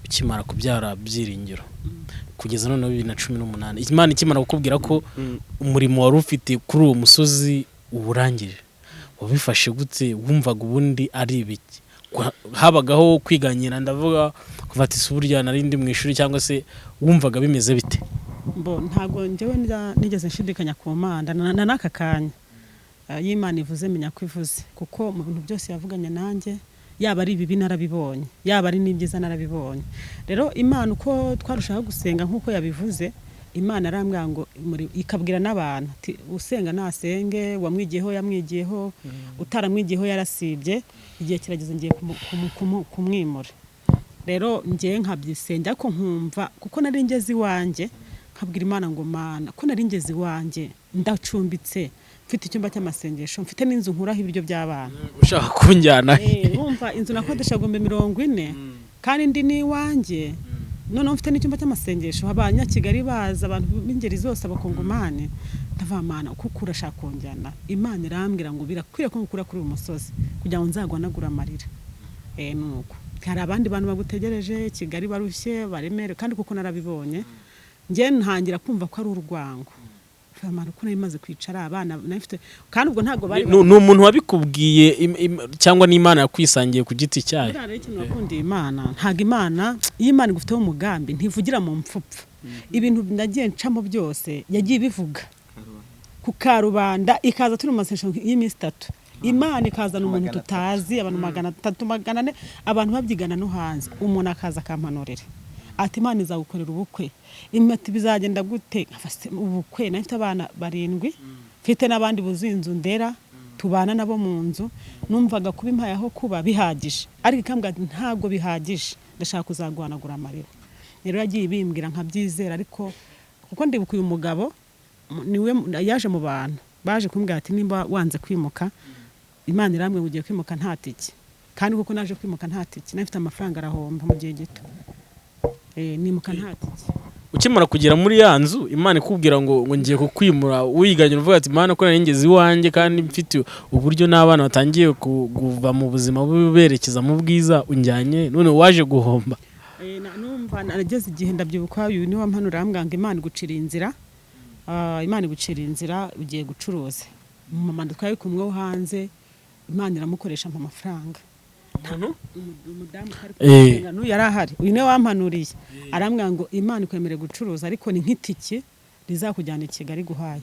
Speaker 2: Ukimara kubyara Byiringiro kugeza noneho 2018, Imana ikimara kukubwira ko umurimo wari ufite kuri uwo musozi uwurangije, wabifashe gute? Wumvaga ubundi ari ibiki? Habagaho kwiganyira, ndavuga kuva ati "Si burya nari ndi mu ishuri", cyangwa se wumvaga bimeze bite?
Speaker 1: Bo ntabwo njyewe nigeze nshidikanya ku Mana na n'aka kanya. Iyo Imana ivuze menya ko ivuze, kuko mu bintu byose yavuganye nanjye, yaba ari ibibi narabibonye, yaba ari n'ibyiza narabibonye. Rero Imana uko twarushaho gusenga nk'uko yabivuze, Imana arambwira ngo ikabwira n'abantu ati usenga nasenge, wamwigiyeho yamwigiyeho, utaramwigiyeho yarasibye, igihe kirageze ngiye kumwimura. Rero ngewe nkabyisenga, ariko nkumva kuko nari ngeze iwanjye, nkabwira Imana ngo "Mana, ko nari ngeze iwanjye, ndacumbitse, mfite icyumba cy'amasengesho, mfite n'inzu nkuraho ibiryo by'abana."
Speaker 2: Ushaka kunjyana?
Speaker 1: Urumva inzu nakodesha 40,000 kandi ndi n'iwanjye, noneho mfite n'icyumba cy'amasengesho, abanyakigali baza, abantu b'ingeri zose, abakongomani. Ndavuga "Mana, kuko urashaka kunjyana?" Imana irambwira ngo birakwiye ko ngukura kuri uyu musozi kugira ngo nzaguhanagure amarira. Nuko hari abandi bantu bagutegereje Kigali, barushye, baremerewe, kandi kuko narabibonye njye ntangira kumva ko ari urwango. Mana, uko nari maze kwicara, abana nari mfite, kandi ubwo ntabwo bari
Speaker 2: Ni umuntu wabikubwiye cyangwa n'Imana yakwisangiye ku giti cyayo?
Speaker 1: Buriya rero ikintu nakundiye Imana, ntabwo Imana, iyo Imana igufiteho umugambi ntivugira mu mpfupfu. Ibintu nagiye ncamo byose yagiye ibivuga ku karubanda, ikaza turi mu masengesho y'iminsi 3, Imana ikazana umuntu
Speaker 3: 300.
Speaker 1: tutazi, abantu 300, 400, abantu babyigana no hanze, umuntu akaza akampanurira ati "Imana izagukorera ubukwe." Ati "Bizagenda gute?" Nkafa se, ubukwe? Nari mfite abana barindwi, mfite n'abandi buzuye inzu ndera, tubana nabo mu nzu. Numvaga kuba impaye aho kuba bihagije, ariko ikambwira ati "Ntabwo bihagije, ndashaka kuzaguhanagura amarira." Rero yagiye ibimbwira nkabyizera, ariko kuko ndibuka uyu mugabo niwe yaje mu bantu baje kumbwira ati "Nimba wanze kwimuka, Imana irambwira ngo ugiye kwimuka nta tike." Kandi kuko naje kwimuka nta tike, nari mfite amafaranga arahomba mu gihe gito. Nimuka nta tike.
Speaker 2: Ukimara kugera muri ya nzu, Imana ikubwira ngo ngiye kukwimura, wiganye uvuga ati "Imana, ko nari ngeze iwanjye kandi mfite uburyo n'abana batangiye kuva mu buzima bubi berekeza mu bwiza, unjyanye none waje guhomba?"
Speaker 1: Numva nageze igihe, ndabyibuka, uyu niwe wampanura, arambwira ngo "Imana igucira inzira, Imana igucira inzira, ugiye gucuruza." Mama twari kumwe wo hanze, Imana iramukoresha ampa amafaranga. Umudamu twari kumwe n'uyu yari ahari, uyu niwe wampanuriye, arambwira ngo "Imana ikwemerera gucuruza, ariko ni nk'itike rizakujyana i Kigali guhaye."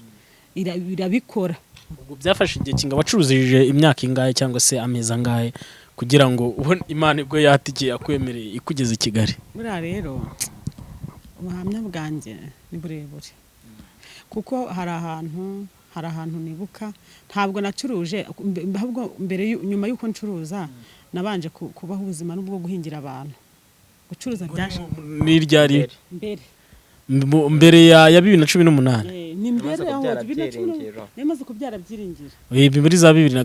Speaker 1: Irabikora.
Speaker 2: Ubwo byafashe igihe kinga, wacuruzije imyaka ingahe cyangwa se amezi angahe kugira ngo ubone Imana ibwo yatike yakwemereye ikugeze i Kigali?
Speaker 1: Buriya rero ubuhamya bwanjye ni burebure, kuko hari ahantu nibuka ntabwo nacuruje, ahubwo mbere nyuma y'uko ncuruza nabanje kubaho ubuzima n'ubwo guhingira abantu. Gucuruza byaje
Speaker 2: Ni ryari?
Speaker 1: Mbere.
Speaker 2: Mbere ya 2018?
Speaker 1: Ni mbere
Speaker 3: Yamaze
Speaker 1: aho
Speaker 3: kubyara
Speaker 1: 2010
Speaker 3: Byiringiro.
Speaker 1: Yamaze kubyara Byiringiro.
Speaker 2: Muri za bibiri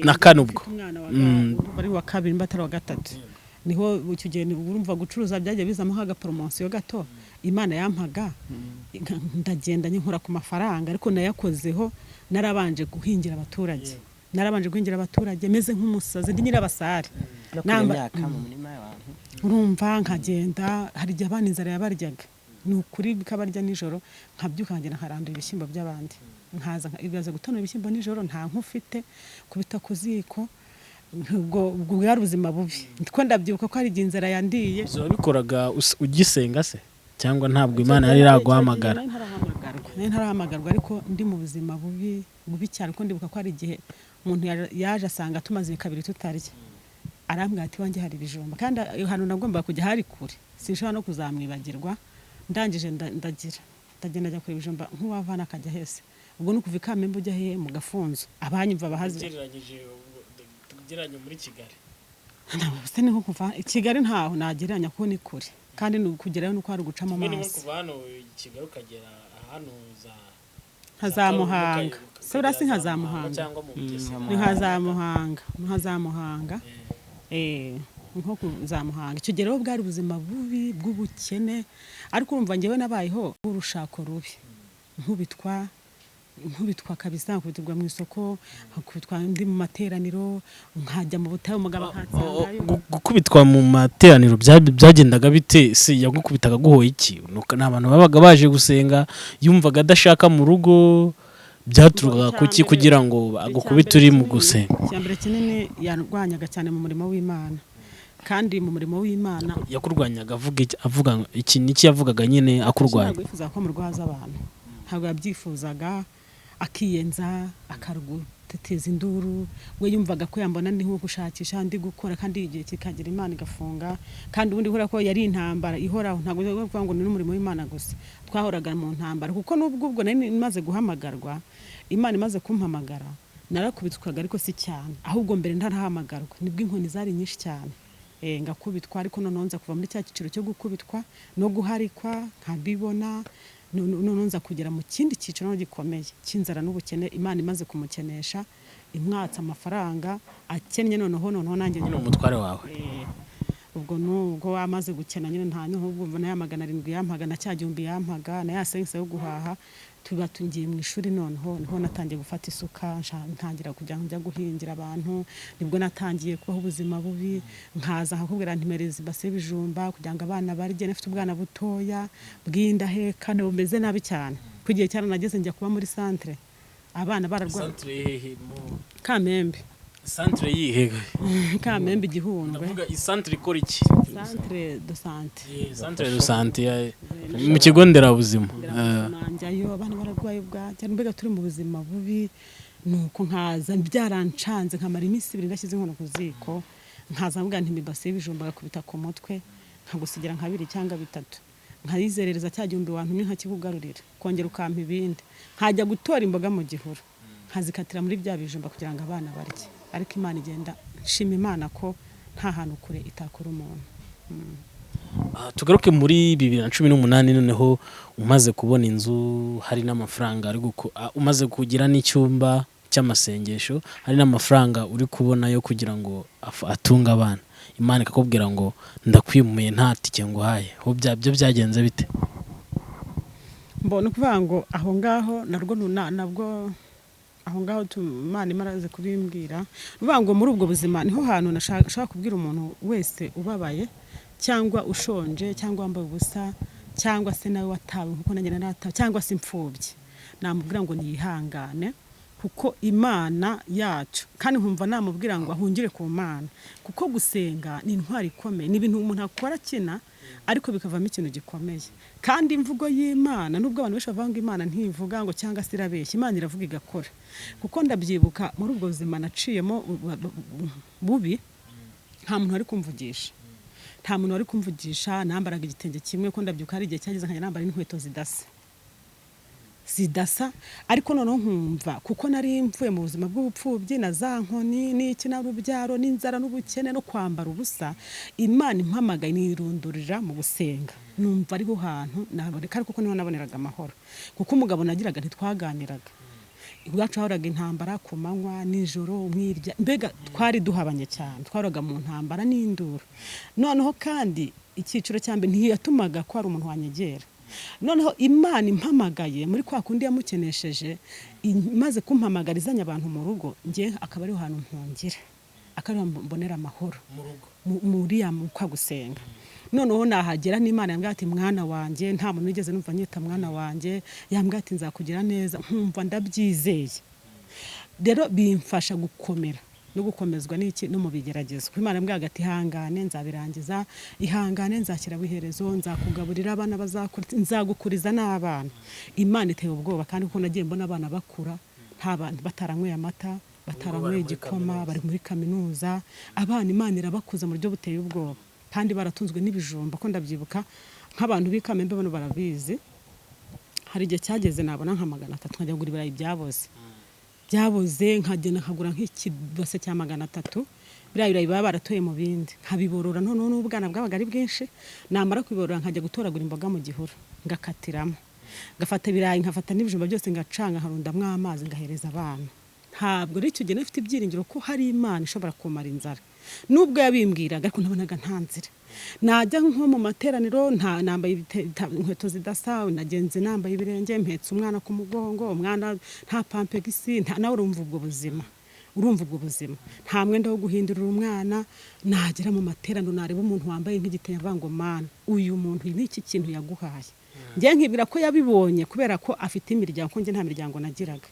Speaker 2: na kane ubwo.
Speaker 1: Mfite umwana wa ari wa kabiri mba atari wa gatatu, niho icyo gihe urumva gucuruza byagiye bizamo nk'agaporomosiyo gato Imana yampaga, ndagenda nkora ku mafaranga, ariko nayakozeho narabanje guhingira abaturage, narabanje guhingira abaturage meze nk'umusazi, ndi nyirabasare.
Speaker 3: No kurya
Speaker 1: Namba-
Speaker 3: imyaka mu murima y'abantu.
Speaker 1: Urumva nkagenda, hari igihe abana inzara yabaryaga, ni ukuri bikabarya nijoro, nkabyuka nkagenda nkarandura ibishyimbo by'abandi, nkaza ibaze gutonora ibishyimbo nijoro nta nkufite kubita ku ziko. Ubwo bwari ubuzima bubi, ko ndabyibuka ko hari igihe inzara yandiye.
Speaker 2: Ibyo wabikoraga ugisenga se cyangwa ntabwo Imana yari iraguhamagara?
Speaker 1: Nari ntarahamagarwa, nari ntarahamagarwa, ariko ndi mu buzima bubi bubi cyane, ko ndibuka ko hari igihe umuntu yaje asanga tumaze kabiri tutarya, arambwira ati "Iwanjye hari ibijumba," kandi ahantu nagombaga kujya hari kure, sinshobora no kuzamwibagirwa. Ndangije ndagira ndagenda njya kureba ibijumba nk'uwavana akajya hese. Ubwo ni ukuva i Kamembe ujya hehe? Mu Gafunzo, abanyumva bahazi.
Speaker 2: Ugereranyije muri Kigali?
Speaker 1: Se ni nko kuva i Kigali, ntaho nagereranya kuko ni kure, kandi ni ukugerayo nuko hari ugucamo amazi.
Speaker 2: Kuva hano i Kigali ukagera hano za
Speaker 1: Nka za Muhanga se? Buriya si nka za Muhanga?
Speaker 2: Cyangwa mu Bugesera.
Speaker 1: Ni nka za Muhanga, nka za Muhanga, nko ku za Muhanga. Icyo gihe rero bwari ubuzima bubi bw'ubukene, ariko urumva njyewe nabayeho urushako rubi, nkubitwa. Nkubitwa kabisa, nkubitirwa mu isoko, nkubitwa ndi mu materaniro, nkajya mu butayu, umugabo akansangayo.
Speaker 2: Gukubitwa mu materaniro byagendaga bite se? Yagukubitaga guhoye iki? Nuko ni abantu babaga baje gusenga, yumvaga adashaka mu rugo, byaturukaga kuki kugira ngo agukubite uri mu gusenga?
Speaker 1: Icyambere kinini, yarwanyaga cyane mu murimo w'Imana, kandi mu murimo w'Imana.
Speaker 2: Yakurwanyaga avuga iki? Avuga iki niki yavugaga nyine akurwanya?
Speaker 1: Ntabwo yifuzaga ko mu rugo haza abantu, ntabwo yabyifuzaga, akiyenza, akaruguteteza induru. We yumvaga ko yambona ndi nko gushakisha, ndi gukora, kandi igihe kikagera Imana igafunga. Kandi ubundi kubera ko yari intambara ihoraho, ntabwo ari ukuvuga ngo ni n'umurimo w'Imana gusa, twahoraga mu ntambara, kuko n'ubwo ubwo nari maze guhamagarwa, Imana imaze kumpamagara, narakubitwaga, ariko si cyane. Ahubwo mbere ntarahamagarwa nibwo inkoni zari nyinshi cyane. Ngakubitwa, ariko noneho nza kuva muri cya cyiciro cyo gukubitwa no guharikwa nkabibona, noneho nza kugera mu kindi cyiciro noneho gikomeye cy'inzara n'ubukene. Imana imaze kumukenesha, imwatsa amafaranga, akennye, noneho nanjye
Speaker 2: Nyine umutware wawe.
Speaker 1: Ubwo nubwo amaze gukena nyine, nta n'ubwo na ya 700 yampaga, na cya 1000 yampaga, na ya sengisi yo guhaha, tuba tugiye mu ishuri. Noneho niho natangiye gufata isuka, ntangira kujya njya guhingira abantu. Nibwo natangiye kubaho ubuzima bubi, nkaza nkakubwira nti mereza ibase y'ibijumba kugira ngo abana barye. Nafite ubwana butoya bw'indahekane bumeze nabi cyane, ku gihe cyaranageze njya kuba muri santere, abana bararwaye.
Speaker 2: Santere hehe mu
Speaker 1: Kamembe.
Speaker 2: Santere yihe?
Speaker 1: Kamembe, Igihundwe.
Speaker 2: Ndavuga isantere ikora iki?
Speaker 1: Centre de santé.
Speaker 2: Centre de santé mu kigo nderabuzima.
Speaker 1: Njyayo abana bararwaye bwacya, mbega turi mu buzima bubi. Nuko nkaza byarancanze, nkamara iminsi 2 ndashyize inkono ku ziko, nkaza mvuga nti ibase y'ibijumba, agakubita ku mutwe, nkagusigira nka bibiri cyangwa bitatu, nkayizerereza cya 1000 wantumye, nkakikugarurira, kongera ukampa ibindi, nkajya gutora imboga mu gihuru, nkazikatira muri bya bijumba kugira ngo abana barye. Ariko Imana igenda, nshima Imana ko nta hantu kure itakura umuntu.
Speaker 2: Tugaruke muri 2018. Noneho umaze kubona inzu, hari n'amafaranga ari umaze kugira n'icyumba cy'amasengesho, hari n'amafaranga uri kubona yo kugira ngo atunge abana, Imana ikakubwira ngo ndakwimuye nta tike nguhaye. Ho byo byagenze bite?
Speaker 1: Mbona ukuvuga ngo aho ngaho narwo nabwo aho ngaho Imana imaze kubimbwira, ni ukuvuga ngo muri ubwo buzima niho hantu nashaka kubwira umuntu wese ubabaye cyangwa ushonje cyangwa wambaye ubusa cyangwa se nawe watawe nkuko nanjye naratawe cyangwa se imfubyi, namubwira ngo niyihangane kuko Imana yacu, kandi nkumva namubwira ngo ahungire ku Mana, kuko gusenga ni intwari ikomeye, ni ibintu umuntu akora akina ariko bikavamo ikintu gikomeye. Kandi imvugo y'Imana, nubwo abantu benshi bavuga ngo Imana ntivuga ngo cyangwa se irabeshya, Imana iravuga igakora. Kuko ndabyibuka muri ubwo buzima naciyemo bubi, nta muntu wari kumvugisha, nta muntu wari kumvugisha. Nambaraga igitenge kimwe, ko ndabyuka hari igihe cyageze nkajya nambara n'inkweto zidasa zidasa. Ariko noneho nkumva kuko nari mvuye mu buzima bw'ubupfubyi na za nkoni n'iki n'urubyaro n'inzara n'ubukene no kwambara ubusa, Imana impamagaye nirundurira mu gusenga, numva ariho hantu naboneka, ariko kuko niho naboneraga amahoro, kuko umugabo nagiraga ntitwaganiraga. Iwacu hahoraga intambara ku manywa nijoro, umwirya, mbega twari duhabanye cyane, twahoraga mu ntambara n'induru. Noneho kandi icyiciro cya mbere ntiyatumaga ko hari umuntu wanyegera. Noneho Imana impamagaye muri kwa kundi yamukenesheje, imaze kumpamagara izanye abantu mu rugo, njye akaba ariho hantu mpungira, akaba ariho mbonera amahoro muri ya kwa gusenga. Noneho nahagera n'Imana yambwira ati mwana wanjye, nta muntu wigeze numva nyita mwana wanjye, yambwira ati nzakugira neza, nkumva ndabyizeye. Rero bimfasha gukomera no gukomezwa n'iki no mu bigeragezo, kuko Imana yambwiraga ati ihangane nzabirangiza, ihangane nzashyiraho iherezo, nzakugaburira abana bazakura, nzagukuriza n'abana. Imana iteye ubwoba, kandi kuko nagiye mbona abana bakura nta bantu bataranyweye amata, bataranyweye igikoma, bari muri kaminuza, abana Imana irabakuza mu buryo buteye ubwoba, kandi baratunzwe n'ibijumba. Ko ndabyibuka nk'abantu b'i Kamembe bano barabizi, hari igihe cyageze nabona nka 300 nkajya kugura ibirayi byaboze byaboze, nkagenda nkagura nk'ikibase cya 300, biriya birayi baba baratoye mu bindi, nkabiborora. Noneho n'ubwana bwabaga ari bwinshi, namara kubiborora nkajya gutoragura imboga mu gihuru, ngakatiramo, ngafata ibirayi, nkafata n'ibijumba byose, ngacanga, nkarundamo amazi, ngahereza abana. Ntabwo rero icyo gihe nafite ibyiringiro ko hari Imana ishobora kumara inzara. Nubwo yabimbwiraga, ariko nabonaga nta nzira. Najya nko mu materaniro, nta nambaye inkweto zidasa, nagenze nambaye ibirenge, mpetse umwana ku mugongo, umwana nta pampegisi, nta, nawe urumva ubwo buzima, urumva ubwo buzima, nta mwenda wo guhindurira umwana. Nagera mu materaniro, nareba umuntu wambaye nk'igitenge, avuga ngo: "Mana, uyu muntu ni iki kintu yaguhaye?" Njye nkibwira ko yabibonye kubera ko afite imiryango, ko njye nta miryango nagiraga.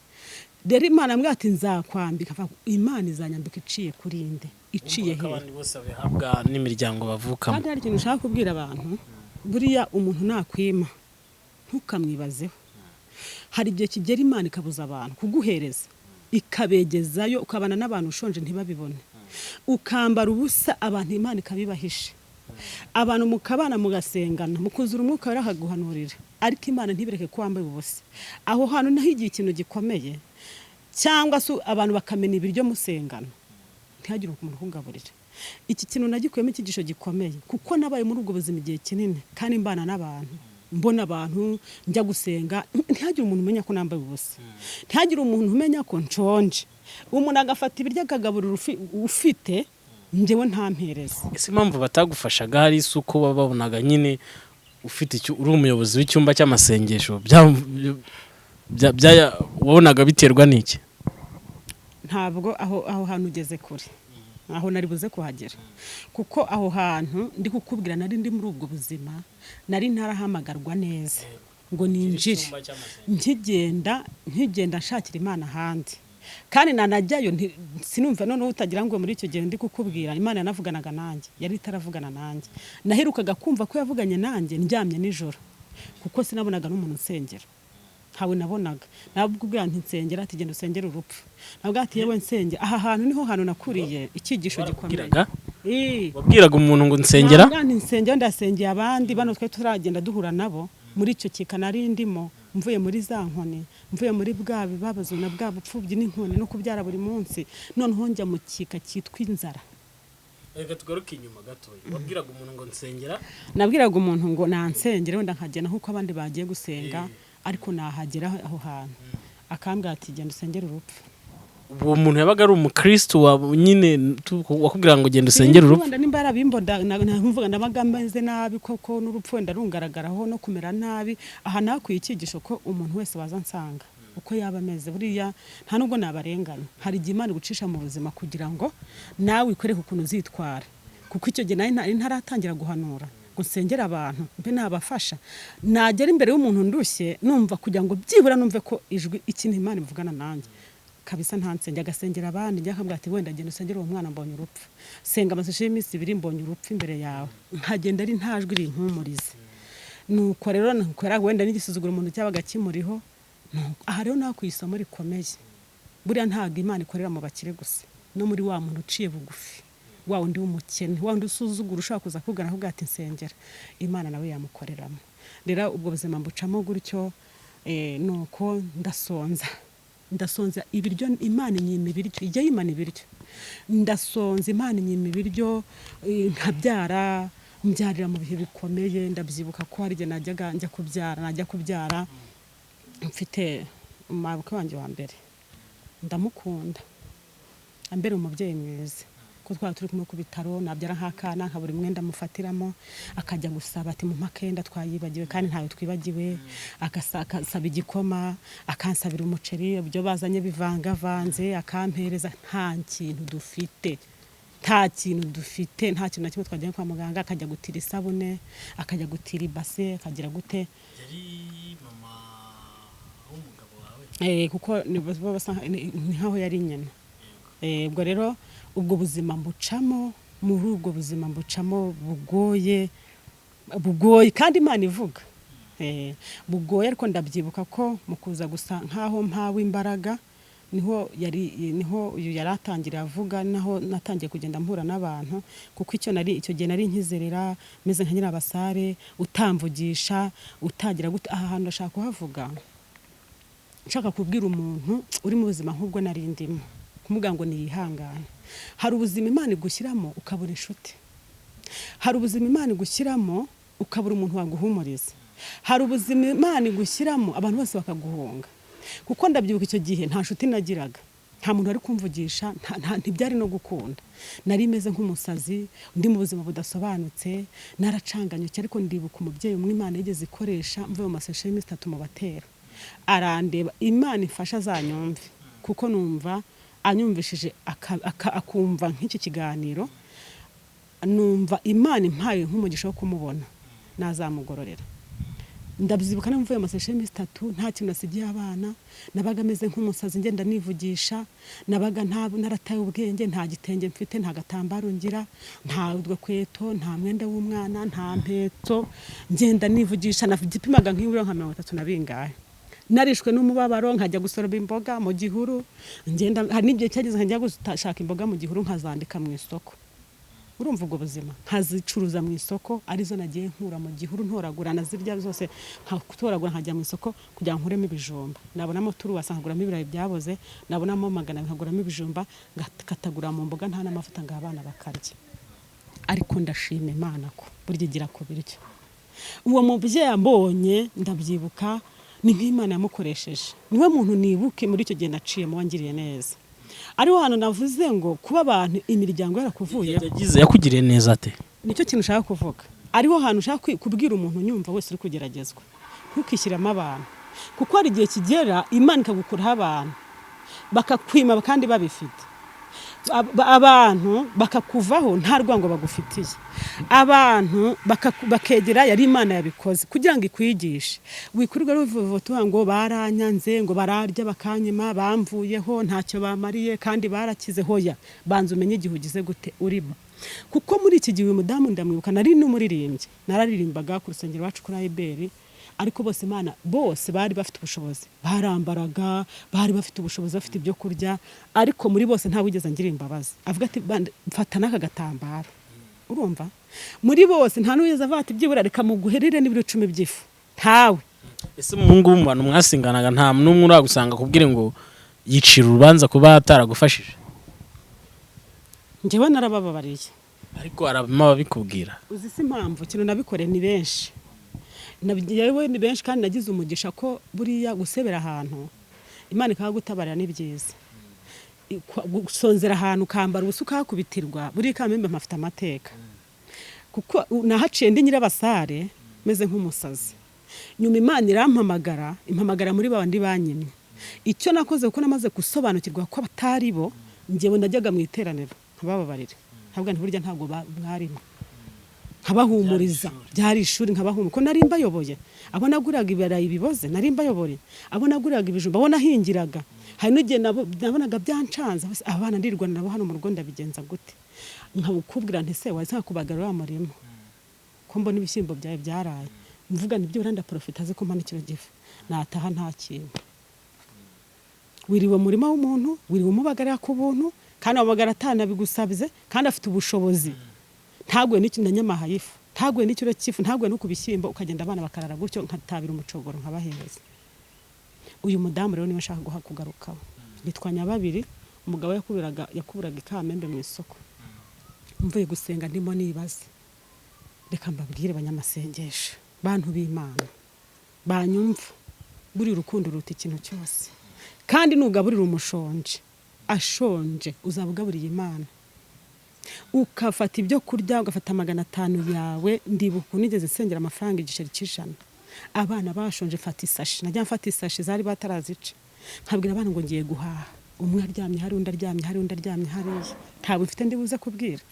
Speaker 1: Rero Imana ambwira ati: "Nzakwambika." Avuga ngo: "Imana izanyambika iciye kuri nde, iciye
Speaker 2: Wumvaga ko
Speaker 1: hehe?"
Speaker 2: abandi bose babihabwa n'imiryango bavukamo.
Speaker 1: Kandi hari ikintu ushaka kubwira abantu: buriya umuntu nakwima, ntukamwibazeho. Hari igihe kigera Imana ikabuza abantu kuguhereza, ikabegezayo, ukabana n'abantu ushonje ntibabibone, ukambara ubusa abantu Imana ikabibahisha. Abantu mukabana, mugasengana, mukuzura Umwuka Wera, akaguhanurira, ariko Imana ntibireke ko wambaye ubusa. Aho hantu naho igihe ikintu gikomeye, cyangwa se abantu bakamena ibiryo musengana, ntihagire umuntu ukugaburira. Iki kintu nagikuyemo icyigisho gikomeye, kuko nabaye muri ubwo buzima igihe kinini kandi mbana n'abantu, mbona abantu, njya gusenga, ntihagire umuntu umenya ko nambaye ubusa, ntihagire umuntu umenya ko nshonje. Umuntu agafata ibiryo akagaburira ufite, njyewe ntampereze.
Speaker 2: Ese impamvu batagufashaga hari isi uko baba babonaga nyine ufite icyo, uri umuyobozi w'icyumba cy'amasengesho, wabonaga biterwa n'iki?
Speaker 1: Ntabwo aho hantu ugeze kure, aho nari buze kuhagera, kuko aho hantu ndi kukubwira nari ndi muri ubwo buzima, nari ntarahamagarwa neza ngo ninjire. Nkigenda nshakira Imana ahandi, kandi nanajyayo sinumva. Noneho utagira ngo muri icyo gihe ndi kukubwira Imana yanavuganaga nanjye, yari itaravugana nanjye. Naherukaga kumva ko yavuganye nanjye ndyamye nijoro, kuko sinabonaga n'umuntu unsengera, ntawe nabonaga. Nabwo nti: "Nsengera." Ati: "Genda usengere urupfu." Nabwo ati: "Yewe, nsengera." Aha hantu niho hantu nakuriye icyigisho gikomeye.
Speaker 2: Wabwiraga wabwiraga umuntu ngo nsengera?
Speaker 1: Nabwo nti: "Nsengera." Ndasengeye abandi bano twe turagenda duhura nabo muri icyo kika nari ndimo, mvuye muri za nkoni, mvuye muri bwa bibabazo na bwa bupfubyi n'inkoni no kubyara buri munsi, noneho njya mu kika cyitwa inzara.
Speaker 2: Reka tugaruke inyuma gatoya. Wabwiraga umuntu ngo nsengera?
Speaker 1: Nabwiraga umuntu ngo nansengere, wenda nkagenda nk'uko abandi bagiye gusenga, ariko nahagera aho hantu akambwira ati: "Genda usengere urupfu."
Speaker 2: Uwo muntu yabaga ari umukristo wa nyine wakubwira ngo genda usengere urupfu?
Speaker 1: Wenda nimba yarabimbona, nkumvuga ndabaga meze nabi koko, n'urupfu wenda rungaragaraho no kumera nabi. Aha nakwiye icyigisho ko umuntu wese waza ansanga, uko yaba ameze, buriya nta nubwo nabarenganya. Hari igihe Imana igucisha mu buzima kugira ngo nawe ikwereke ukuntu uzitwara, kuko icyo gihe nari ntaratangira guhanura ngo nsengere abantu mbe nabafasha. Nagera imbere y'umuntu ndushye, numva kugira ngo byibura numve ko ijwi, ikintu Imana ivugana nanjye kabisa, ntansenge, agasengera abandi, njya akambwira ati: "Wenda genda usengere uwo mwana, mbonye urupfu. Senga amasengesho y'iminsi 2, mbonye urupfu imbere yawe." Nkagenda ari nta jwi rimpumuriza. Nuko rero nuko wenda n'igisuzuguro umuntu cyabaga kimuriho. Aha rero nakuye isomo rikomeye: buriya ntabwo Imana ikorera mu bakire gusa, no muri wa muntu uciye bugufi, wa wundi w'umukene, wa wundi usuzugura, ushobora kuza kugana akubwira ati: "Nsengera," Imana nawe yamukoreramo. Rero ubwo buzima mbucamo gutyo. Nuko ndasonza, ndasonza ibiryo, Imana inyima ibiryo, ijya yimana ibiryo. Ndasonza, Imana inyima ibiryo, nkabyara, mbyarira mu bihe bikomeye. Ndabyibuka ko hari igihe najyaga njya kubyara, najya kubyara mfite umwabukwe wanjye wa mbere, ndamukunda, ambere umubyeyi mwiza, ko twaba turi kumwe ku bitaro, nabyara nk'akana nkabura umwenda mufatiramo, akajya gusaba ati: "Mumpe akenda, twayibagiwe," kandi ntayo twibagiwe. Akasaba igikoma, akansabira umuceri, ibyo bazanye bivangavanze akampereza. Nta kintu dufite, nta kintu dufite, nta kintu na kimwe. Twajyanye kwa muganga, akajya gutira isabune, akajya gutira ibase, akagira gute.
Speaker 2: Yari mama w'umugabo wawe?
Speaker 1: Kuko bo basa ni nkaho yari nyina. Ubwo rero ubwo buzima mbucamo, muri ubwo buzima mbucamo bugoye, bugoye, kandi Imana ivuga, bugoye. Ariko ndabyibuka ko mu kuza gusa nkaho mpawe imbaraga, niho yari, niho uyu yari atangira avuga, naho natangiye kugenda mpura n'abantu, kuko icyo nari icyo gihe nari nkizerera meze nka nyirabasare, utamvugisha, utagira gute. Aha hantu ndashaka kuhavuga, nshaka kubwira umuntu uri mu buzima nk'ubwo nari ndimo, kumubwira ngo niyihangane. Hari ubuzima Imana igushyiramo ukabura inshuti, hari ubuzima Imana igushyiramo ukabura umuntu waguhumuriza, hari ubuzima Imana igushyiramo abantu bose bakaguhunga, kuko ndabyibuka icyo gihe nta nshuti nagiraga. Nta muntu wari kumvugisha, ntibyari no gukunda. Nari meze nk'umusazi, ndi mu buzima budasobanutse, naracanganyuke. Ariko ndibuka umubyeyi umwe Imana yigeze ikoresha, mvuye mu maseshe y'iminsi 3 mu batera, arandeba. Imana ifasha azanyumve, kuko numva anyumvishije akumva nk'iki kiganiro, numva Imana impaye nk'umugisha wo kumubona nazamugororera. Ndabyibuka mvuye mu maseshe y'iminsi 3, nta kintu nasigiye abana, nabaga meze nk'umusazi, ngenda nivugisha, nabaga narataye ubwenge, nta gitenge mfite, nta gatambaro ngira, nta rukweto, nta mwenda w'umwana, nta mpetso, ngenda nivugisha. Nagipimaga nk'ibiro nka 30 na bingahe. Narishwe n'umubabaro, nkajya gusoroma imboga mu gihuru, ngenda. Hari n'igihe cyageze nkajya gushaka imboga mu gihuru, nkazandika mu isoko. Urumva ubwo buzima, nkazicuruza mu isoko, arizo nagiye nkura mu gihuru, ntoragura, nazirya zose, nkatoragura, nkajya mu isoko kugira ngo nkuremo ibijumba. Nabonamo turuwasa nkaguramo ibirayi byaboze, nabonamo 200 nkaguramo ibijumba, ngakatagura mu mboga, nta n'amavuta, ngo abana bakarya. Ariko ndashima Imana ko burya igira ku biryo. Uwo mubyeyi ambonye, ndabyibuka, ni nk'Imana yamukoresheje. Niwe muntu nibuke muri icyo gihe naciyemo wangiriye neza. Ariho hantu navuze ngo kuba abantu imiryango yarakuvuye.
Speaker 2: Yagize yakugiriye neza ate?
Speaker 1: Nicyo kintu ushaka kuvuga. Ariho hantu ushaka kubwira umuntu unyumva wese uri kugeragezwa, ntukishyiramo abantu, kuko hari igihe kigera Imana ikagukuraho abantu bakakwima kandi babifite. Abantu bakakuvaho nta rwango bagufitiye, abantu bakegera yari Imana yabikoze kugira ngo ikwigishe. Wikwirwa ruvuga ngo baranyanze, ngo bararya bakanyima, bamvuyeho ntacyo bamariye kandi barakize. Hoya, banza umenye igihe ugize gute urimo. Kuko muri iki gihe uyu mudamu ndamwibuka, nari n'umuririmbyi, nararirimbaga ku rusengero iwacu kuri Ayiberi. Ariko bose Imana, bose bari bafite ubushobozi, barambaraga, bari bafite ubushobozi, bafite ibyo kurya, ariko muri bose nta wigeze angira imbabazi avuga ati mfata n'aka gatambaro. Urumva, muri bose nta n'uwigeze avuga ati byibura reka muguherere n'ibiro 10 by'ifu, ntawe.
Speaker 2: Ese mu ngubu mu bantu mwasinganaga nta n'umwe uragusanga akubwire ngo yicira urubanza kuba ataragufashije?
Speaker 1: Njyewe narabababariye.
Speaker 2: Ariko harabamo ababikubwira.
Speaker 1: Uzi si impamvu ikintu nabikoreye? Ni benshi, yewe ni benshi, kandi nagize umugisha ko buriya gusebera ahantu Imana ikahagutabarira ni byiza. Gusonzera ahantu ukambara ubusa ukahakubitirwa. Buriya Kamembe mpafite amateka, kuko nahaciye ndi nyirabasare meze nk'umusazi. Nyuma Imana irampamagara, impamagara muri babandi banyimye. Icyo nakoze, kuko namaze gusobanukirwa ko batari bo, njyewe najyaga mu iteraniro nkabababarira, ntabwo burya ntabwo mwarimo, nkabahumuriza. Byari ishuri, nkabahumuriza ko nari mbayoboye. Abo naguraga ibirayi biboze nari mbayoboye, abo naguraga ibijumba, abo nahingiraga. Hari n'igihe nabonaga byancanze, abana ndirwana nabo hano mu rugo ndabigenza gute? Nkabukubwira nti se waza kubagara wa murima ko mbona ibishyimbo byawe byaraye? Mvuga nibyo ndaprofita azi ko mpana ikiro gifu, nataha nta kintu. Wiriwe murima w'umuntu, wiriwe umubagarira ku buntu, kandi amabagara atanabigusabize, kandi afite ubushobozi, ntaguye n'ikintu na nyamaha y'ifu, ntaguye n'ikiro cy'ifu, ntaguye no ku bishyimbo, ukagenda abana bakarara gutyo, nkatabira umucogoro nkabahereza. Uyu mudamu rero niwe nshaka guha kugarukaho, yitwa Nyababiri. Umugabo yakuburaga ikamembe mu isoko. Mvuye gusenga ndimo nibaze, reka mbabwire abanyamasengesho, bantu b'Imana banyumva, buri urukundo ruruta ikintu cyose, kandi nugaburira umushonje ashonje uzaba ugaburiye Imana. Ukafata ibyo kurya, ugafata 500 yawe. Ndibuka nigeze nsengera amafaranga igiceri cy'ijana, abana bashonje, fata isashi, najya mfata isashi zari batarazica, nkabwira abana ngo ngiye guhaha. Umwe aryamye hari, undi aryamye hari, undi aryamye hariya, ntabwo mfite ndibuze kubwira,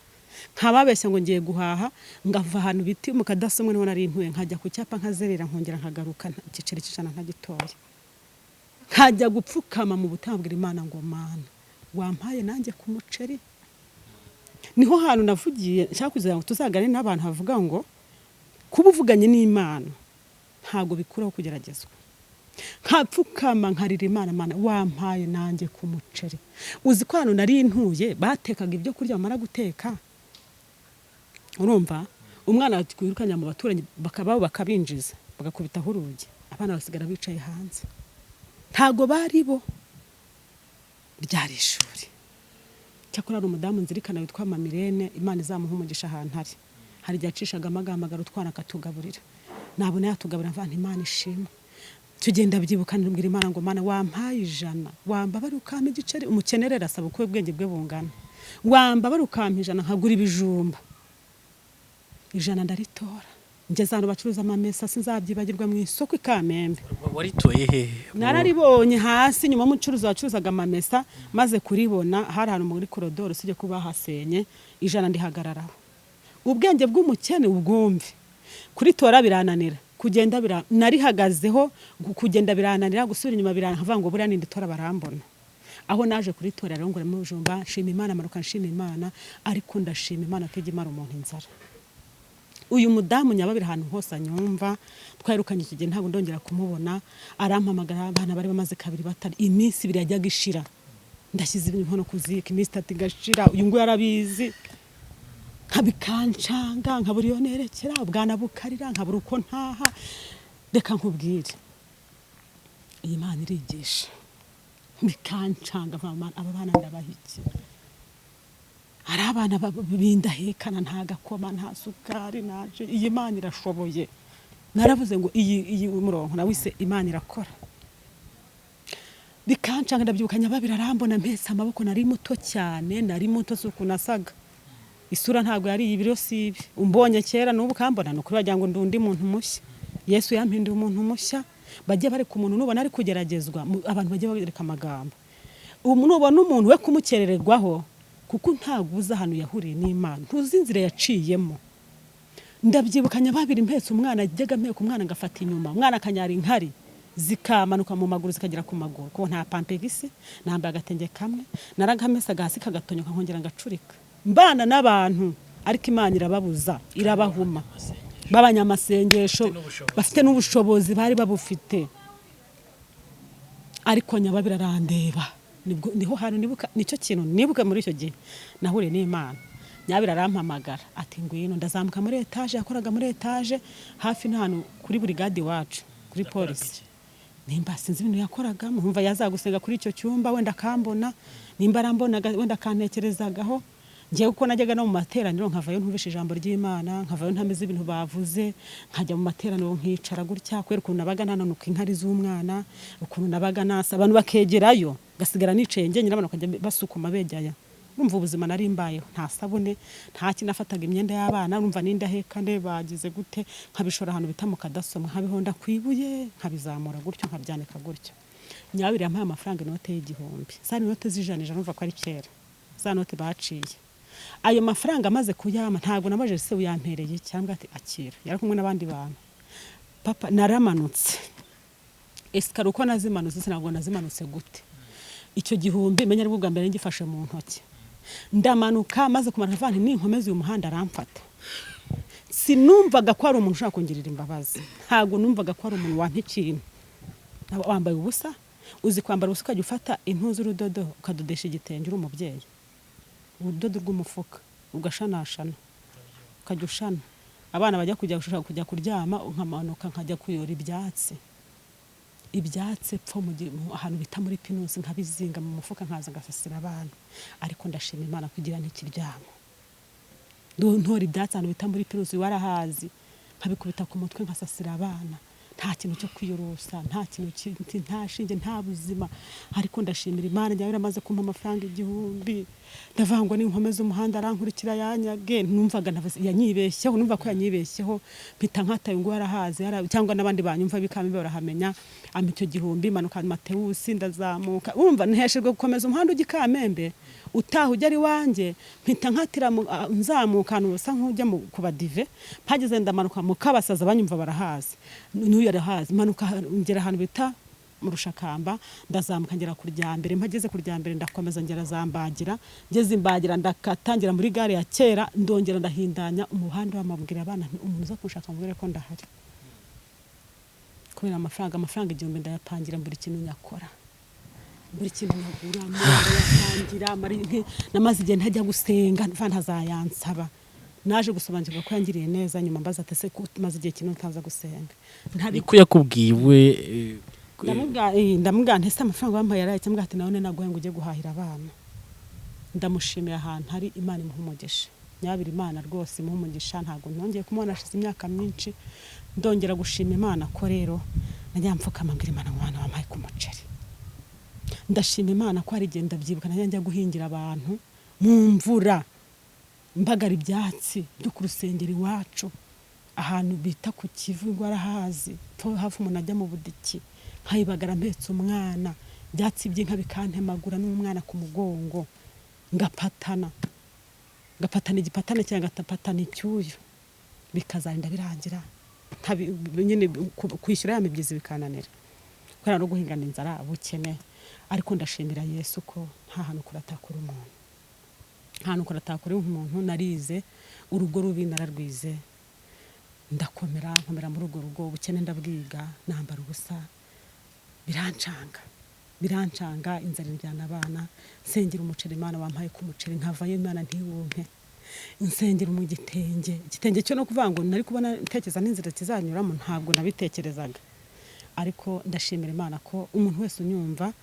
Speaker 1: nkababeshya ngo ngiye guhaha, ngava ahantu biti mu Kadasomwe niho nari ntuye, nkajya ku cyapa nkazerera, nkongera nkagaruka igiceri cy'ijana nkagitoya, nkajya gupfukama mu butambwira Imana ngo Mana wampaye nanjye ku muceri. Niho hantu navugiye nshaka kugira ngo tuzaganire n'abantu bavuga ngo kuba uvuganye n'Imana ntabwo bikuraho kugeragezwa. Nkapfukama nkarira Imana, Mana wampaye nanjye ku muceri. Uzi ko hano nari ntuye batekaga ibyo kurya, bamara guteka, urumva umwana twirukanya mu baturanyi bakaba bakabinjiza, bagakubitaho urugi, abana basigara bicaye hanze. Ntago bari bo, ryari ishuri. Cyakora hari umudamu nzirikana witwa Mamirene, Imana izamuha umugisha ahantu ari. Hari igihe acishagamo agahamagara utwana akatugaburira, nabona yatugaburira mva nti Imana ishimwe. Icyo gihe ndabyibuka, ndabwira Imana ngo: "Mana, wampaye 100, wambabara ukampa igiceri." Umukene rero asaba uko ubwenge bwe bungana. "Wambabara ukampa 100 nkagura ibijumba." 100 ndaritora, ngeze ahantu bacuruza amamesa, sinzabyibagirwa, mu isoko i Kamembe.
Speaker 2: Waritoye hehe?
Speaker 1: Nararibonye hasi nyuma y'umucuruzi wacuruzaga amamesa. Maze kuribona, hari ahantu muri korodoro, usibye kuba hasenye. 100 ndihagararaho. Ubwenge bw'umukene ubwumve, kuritora birananira, kugenda bira narihagazeho, kugenda birananira, gusubira inyuma biranava, ngo buriya ninditora barambona. Aho naje kuritora rero, nguramo ibijumba, nshima Imana, manuka nshima Imana. Ariko ndashima Imana ko ijya imara umuntu inzara. Uyu mudamu nyababiri ahantu hose anyumva, twahirukanye iki gihe, ntabwo ndongera kumubona. Arampamagara, abana bari bamaze kabiri batari, iminsi 2 yajyaga ishira ndashyize inkono ku ziko, iminsi 3 igashira. Uyu nguyu arabizi, nkabikancanga, nkabura iyo nerekera, ubwana bukarira, nkabura uko ntaha. Reka nkubwire, iyi Mana irigisha. Bikancanga, nkavuga: "Mana, aba bana ndabaha iki?" Hari abana bindahekana, nta gakoma, nta sukari, nta ji. Iyi Mana irashoboye. Naravuze ngo iyi umurongo nawise Imana irakora. Bikancanga. Ndabyibuka, nyababiri arambona mpetse amaboko. Nari muto cyane, nari muto, si ukuntu nasaga, isura ntabwo yari ibiro, si ibi umbonye kera n'ubu ukambona, ni ukuri wagira ngo ndi undi muntu mushya. Yesu yampinduye umuntu mushya. Bajye bareka umuntu, nubona ari kugeragezwa, abantu bajye bareka amagambo. Ubu nubona umuntu we kumukerererwaho, kuko ntabwo uzi ahantu yahuriye n'Imana, ntuzi inzira yaciyemo. Ndabyibuka, nyababiri mpetse umwana, ajyaga mpeka umwana ngafata inyuma, umwana akanyara inkari zikamanuka mu maguru, zikagera ku maguru, kuko nta pampegisi, nambaye agatenge kamwe, naragamesaga hasi kagatonyoka, nkongera ngacurika. Mbana n'abantu, ariko Imana irababuza, irabahuma, b'abanyamasengesho bafite n'ubushobozi, bari babufite. Ariko nyababiri arandeba, nibwo niho hantu nibuka, nicyo kintu nibuka muri icyo gihe nahuriye n'Imana. Nyabiri arampamagara ati: "Ngwino." Ndazamuka muri etaje, yakoraga muri etaje hafi n'ahantu kuri burigade iwacu, kuri polisi. Nimba sinzi ibintu yakoragamo, nkumva yazagusenga kuri icyo cyumba, wenda akambona, nimba arambonaga wenda akantekerezagaho. Ngewe kuko najyaga no mu materaniro nkavayo ntumvishe ijambo ry'Imana, nkavayo ntameze ibintu bavuze, nkajya mu materaniro nkicara gutya, kubera ukuntu nabaga nananuka inkari z'umwana, ukuntu nabaga nasa, abantu bakegerayo, ngasigara nicaye njyenyine, abantu bakajya basukuma bejyaya. Urumva ubuzima nari mbayeho, nta sabune, nta kintu. Nafataga imyenda y'abana, urumva n'indaheka nde bagize gute, nkabishora ahantu bita mu kadasomwa, nkabihonda ku ibuye, nkabizamura gutyo, nkabyanika gutyo. Nyabiri yampaye amafaranga, inote y'1000, zari inote z'ijana ijana, urumva ko ari kera, za note baciye. Ayo mafaranga amaze kuyama, ntabwo nabajije se uyampereye cyangwa ati akira, yari kumwe n'abandi bantu. Papa, naramanutse escalier, uko nazimanutse sinabwo nazimanutse gute, icyo 1000 menya aribwo bwa mbere ngifashe mu ntoki. Ndamanuka, maze kumanuka mvuga nti ninkomeza uyu muhanda aramfata. Sinumvaga ko hari umuntu ushobora kungirira imbabazi, ntabwo numvaga ko hari umuntu wampa ikintu. Wambaye ubusa, uzi kwambara ubusa, ukajya ufata impu z'urudodo ukadodesha igitenge, uri umubyeyi, urudodo rw'umufuka ugashanashana, ukajya ushana. Abana bajya kujya gushaka kujya kuryama, nkamanuka nkajya kuyora ibyatsi, ibyatsi pfo ahantu bita muri pinusi, nkabizinga mu mufuka, nkaza ngasasira abana. Ariko ndashima Imana kugira ntikiryama. Ntora ibyatsi ahantu bita muri pinusi, warahazi, nkabikubita ku mutwe, nkasasira abana. Nta kintu cyo kwiyorosa, nta kintu nta shinge, nta buzima. Ariko ndashimira Imana, njyawe yaramaze kumpa amafaranga 1000, ndavuga ngo ninkomeza umuhanda arankurikira yanyage. Numvaga yanyibeshyeho, numva ko yanyibeshyeho, mpita nkataye ngo yarahaze cyangwa n'abandi banyumva bikame barahamenya. Ampa icyo 1000, manuka Matewusi, ndazamuka, urumva ntiheshejwe gukomeza umuhanda ujya i Kamembe utaha ugera iwanjye. Mpita nkatira nzamuka ahantu busa nk'ujya ku badive, mpageze ndamanuka mu Kabasaza, banyumva barahazi, n'uyu arahazi. Manuka ngera ahantu bita mu Rushakamba, ndazamuka ngera ku Ryambere. Mpageze ku Ryambere ndakomeza ngera za Mbagira, ngeze Imbagira ndakata ngera muri gare ya kera, ndongera ndahindanya umuhanda w'amabwira abana nti: "Umuntu uza kunshaka mubwire ko ndahari." Kubera amafaranga 1000 ndayapangira buri kintu nyakora, buri kintu nkagura ndayapangira. Namaze igihe ntajya gusenga, mva ntazayansaba. Naje gusobanukirwa ko yangiriye neza nyuma, mbaza ati: "Ese ko maze igihe kinini ntaza gusenga?"
Speaker 2: Niko yakubwiye we?
Speaker 1: Ndamubwira nti: "Ese amafaranga wampaye yaraye?" Cyangwa ati: "Nawe naguhaye ngo ujye guhahira abana." Ndamushimiye ahantu hari, Imana imuha umugisha. Nyabira Imana rwose imuha umugisha. Ntabwo nongeye kumubona, hashize imyaka myinshi. Ndongera gushima Imana ko rero Najya mfukama mbwira Imana ngo Mana wampaye ku muceri. Ndashima Imana ko hari igihe, ndabyibuka, najya njya guhingira abantu mu mvura, mbagara ibyatsi byo ku rusengero iwacu, ahantu bita ku Kivu, ngo arahazi, hafi umuntu ajya mu Budiki, nkayibagara mpetse umwana, ibyatsi by'inka bikantemagura n'umwana ku mugongo, ngapatana, ngapatana igipatane cyangwa ngapatana icyuyu, bikazarinda birangira nyine kwishyura ya mibyizi bikananira kubera no guhingana inzara, ubukene. Ariko ndashimira Yesu ko nta hantu kure atakura umuntu, nta hantu kure atakura umuntu. Narize urugo rubi, nararwize, ndakomera, nkomera muri urwo rugo. Ubukene ndabwiga, nambara ubusa, birancanga, birancanga, inzara iryana abana. Nsengera umuceri, Imana wampaye ku muceri, nkavayo Imana ntiwumpe. Nsengera mu gitenge, igitenge cyo no kuvuga ngo nari kubona ntekereza n'inzira kizanyuramo, ntabwo nabitekerezaga. Ariko ndashimira Imana ko umuntu wese unyumva,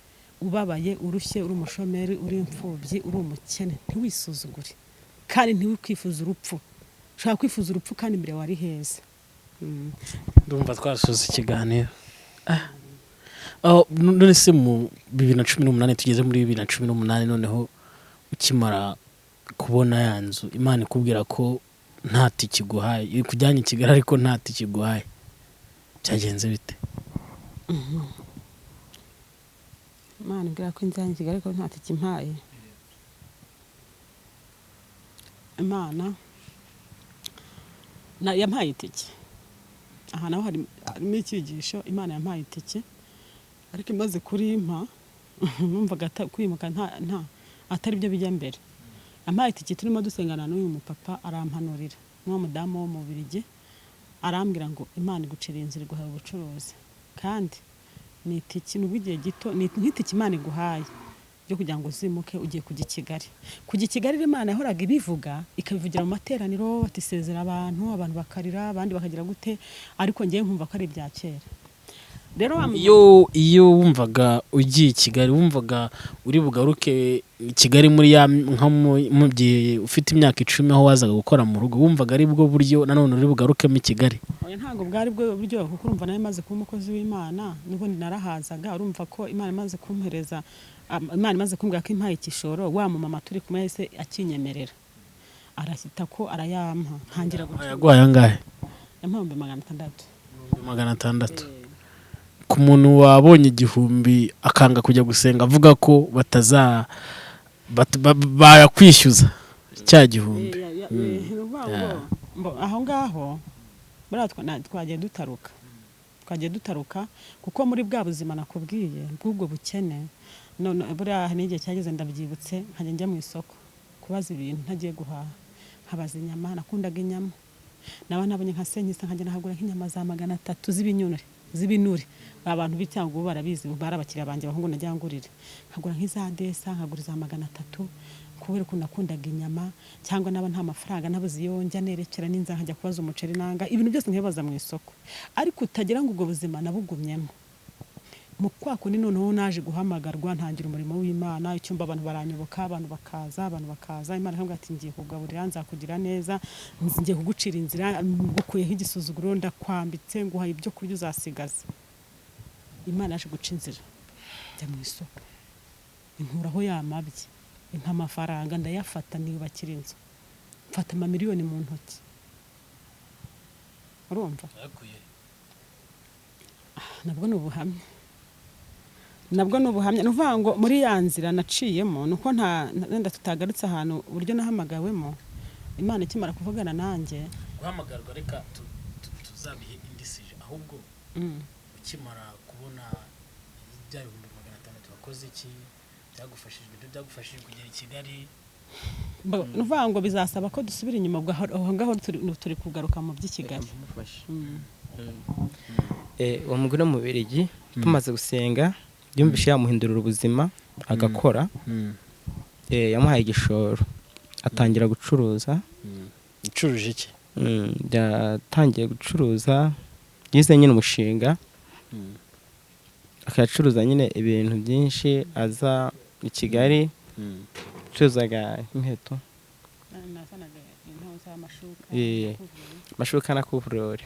Speaker 1: ubabaye, urushye, uri umushomeri, uri imfubyi, uri umukene, ntiwisuzugure kandi ntiwikwifuze urupfu. Ushobora kwifuza urupfu kandi imbere wari heza.
Speaker 2: Ndumva twasoza ikiganiro. None se mu 2018, tugeze muri 2018, noneho ukimara kubona ya nzu, Imana ikubwira ko nta tike iguhaye, ikujyanye i Kigali ariko nta tike iguhaye, byagenze bite?
Speaker 1: Imana imbwira ko injyanye i Kigali ariko nta tike impaye. Imana yampaye itike. Aha naho harimo icyigisho. Imana yampaye itike, ariko imaze kurimpa numvaga kwimuka nta atari byo bijya mbere. Yampaye itike turimo dusengana n'uyu mupapa, arampanurira n'uwo mudamu wo mu Bubiligi, arambwira ngo Imana igucira inzira, iguhaye ubucuruzi, kandi ni itike nubwo igihe gito, ni nk'itike Imana iguhaye ryo kugira ngo uzimuke ugiye kujya i Kigali. Kujya i Kigali rero Imana yahoraga ibivuga, ikabivugira mu materaniro, ati sezera abantu, abantu bakarira, abandi bakagira gute, ariko ngewe nkumva ko ari ibya kera. Rero wa
Speaker 2: Iyo wumvaga ugiye i Kigali, wumvaga uri bugaruke i Kigali muri ya nka mu gihe ufite imyaka 10 aho wazaga gukora mu rugo, wumvaga ari bwo buryo nanone uri bugarukemo i Kigali?
Speaker 1: Oya, ntabwo bwari bwo buryo, kuko urumva nawe maze kuba umukozi w'Imana, n'ubundi narahazaga. Urumva ko Imana imaze kumpereza, Imana imaze kumbwira ko impaye igishoro, wa mumama turi kumwe yahise akinyemerera, arashyita ko arayampa, ntangira gucuruza.
Speaker 2: Yaguhaye angahe?
Speaker 1: Yampaye 600,000.
Speaker 2: 600,000. Ku muntu wabonye 1000 akanga kujya gusenga avuga ko bataza bayakwishyuza cya 1000.
Speaker 1: Aho ngaho buriya twagiye dutaruka, twagiye dutaruka, kuko muri bwa buzima nakubwiye bw'ubwo bukene, none buriya hari n'igihe cyageze, ndabyibutse, nkajya njya mu isoko kubaza ibintu ntagiye guhaha, nkabaza inyama. Nakundaga inyama, naba nabonye nka senkisa nkajya nahagura nk'inyama za 300 z'ibinyure, z'ibinure. Abantu b'Icyangugu barabizi, bari abakiriya banjye abahungu, najya ngurira, nkagura nk'iza desa, nkagura iza 300 kubera ukuntu nakundaga inyama. Cyangwa naba nta mafaranga, nabuze iyo njya nerekera n'inzara, nkajya kubaza umuceri, nanga ibintu byose nkibaza mu isoko. Ariko utagira ngo ubwo buzima nabugumyemo. Mu kwa kundi noneho naje guhamagarwa, ntangira umurimo w'Imana, icyumba abantu baranyoboka, abantu bakaza, abantu bakaza. Imana ikambwira ati ngiye kugaburira, nzakugira neza, ngiye kugucira inzira, ngukuyeho igisuzuguro, ndakwambitse, nguhaye ibyo kurya uzasigaza. Imana yaje guca inzira, njya mu isoko, inkuraho ya mabyi, impa amafaranga, ndayafata, niyubakira inzu, mfata amamiliyoni mu ntoki. Urumva nabwo ni ubuhamya, nabwo ni ubuhamya. Ni ukuvuga ngo muri ya nzira naciyemo, ni uko nta wenda tutagarutse ahantu uburyo nahamagawemo. Imana ikimara kuvugana nanjye,
Speaker 2: Guhamagarwa reka tuzabihe indi sije, ahubwo ukimara kubona bya 600,000 wakoze iki? Byagufashije ibyo byagufashije kugera i Kigali?
Speaker 1: Ni ukuvuga ngo bizasaba ko dusubira inyuma, ubwo aho ngaho turi kugaruka mu by'i Kigali.
Speaker 3: Uwo mugore wo mu Bubiligi, tumaze gusenga, yumvise yamuhindurira ubuzima agakora. Yamuhaye igishoro atangira gucuruza.
Speaker 2: Ucuruje iki?
Speaker 3: Yatangiye gucuruza, yize nyine umushinga, akayacuruza nyine ibintu byinshi, aza i Kigali acuruzaga inkweto,
Speaker 1: Nazanaga intoza, amashuka,
Speaker 3: amashuka na kuvurori.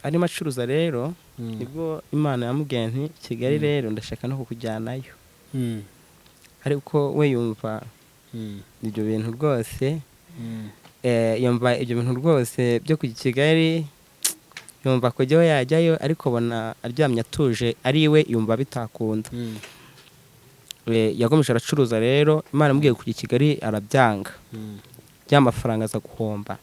Speaker 3: Arimo acuruza rero, nibwo Imana yamubwiye nti Kigali rero ndashaka no kukujyanayo. Ariko we yumva ibyo bintu rwose, yumva ibyo bintu rwose byo kujya i Kigali, yumva kujyaho yajyayo, ariko abona aryamye atuje ari iwe, yumva bitakunda. Yakomeje aracuruza rero, Imana imubwiye kujya i Kigali arabyanga, ya mafaranga aza guhomba.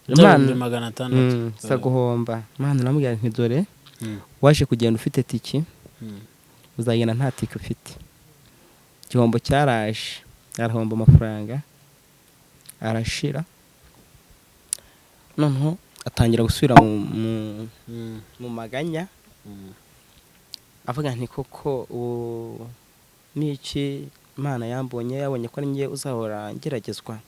Speaker 2: 600,000.
Speaker 3: Aza guhomba. Imana iramubwira nti dore waje kugenda ufite tiki, uzagenda nta tike ufite. Igihombo cyaraje, arahomba amafaranga arashira. Noneho atangira gusubira mu maganya, avuga nti koko ubu niki Imana yambonye, yabonye ko ari njye uzahora ngeragezwa,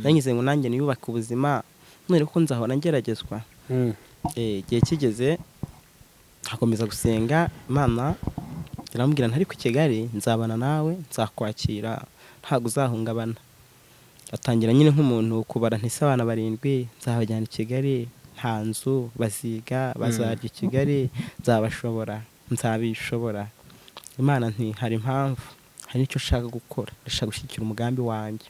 Speaker 3: yangize ngo nanjye niyubake ubuzima, none ko nzahora ngeragezwa. Igihe kigeze akomeza gusenga, Imana iramubwira nti ariko i Kigali nzabana nawe, nzakwakira, ntabwo uzahungabana. Atangira nyine nk'umuntu kubara nti se abana 7 nzabajyana i Kigali, nta nzu, baziga, bazarya i Kigali, nzabashobora, nzabishobora. Imana nti hari impamvu, hari icyo nshaka gukora, ndashaka gushyigikira umugambi wanjye.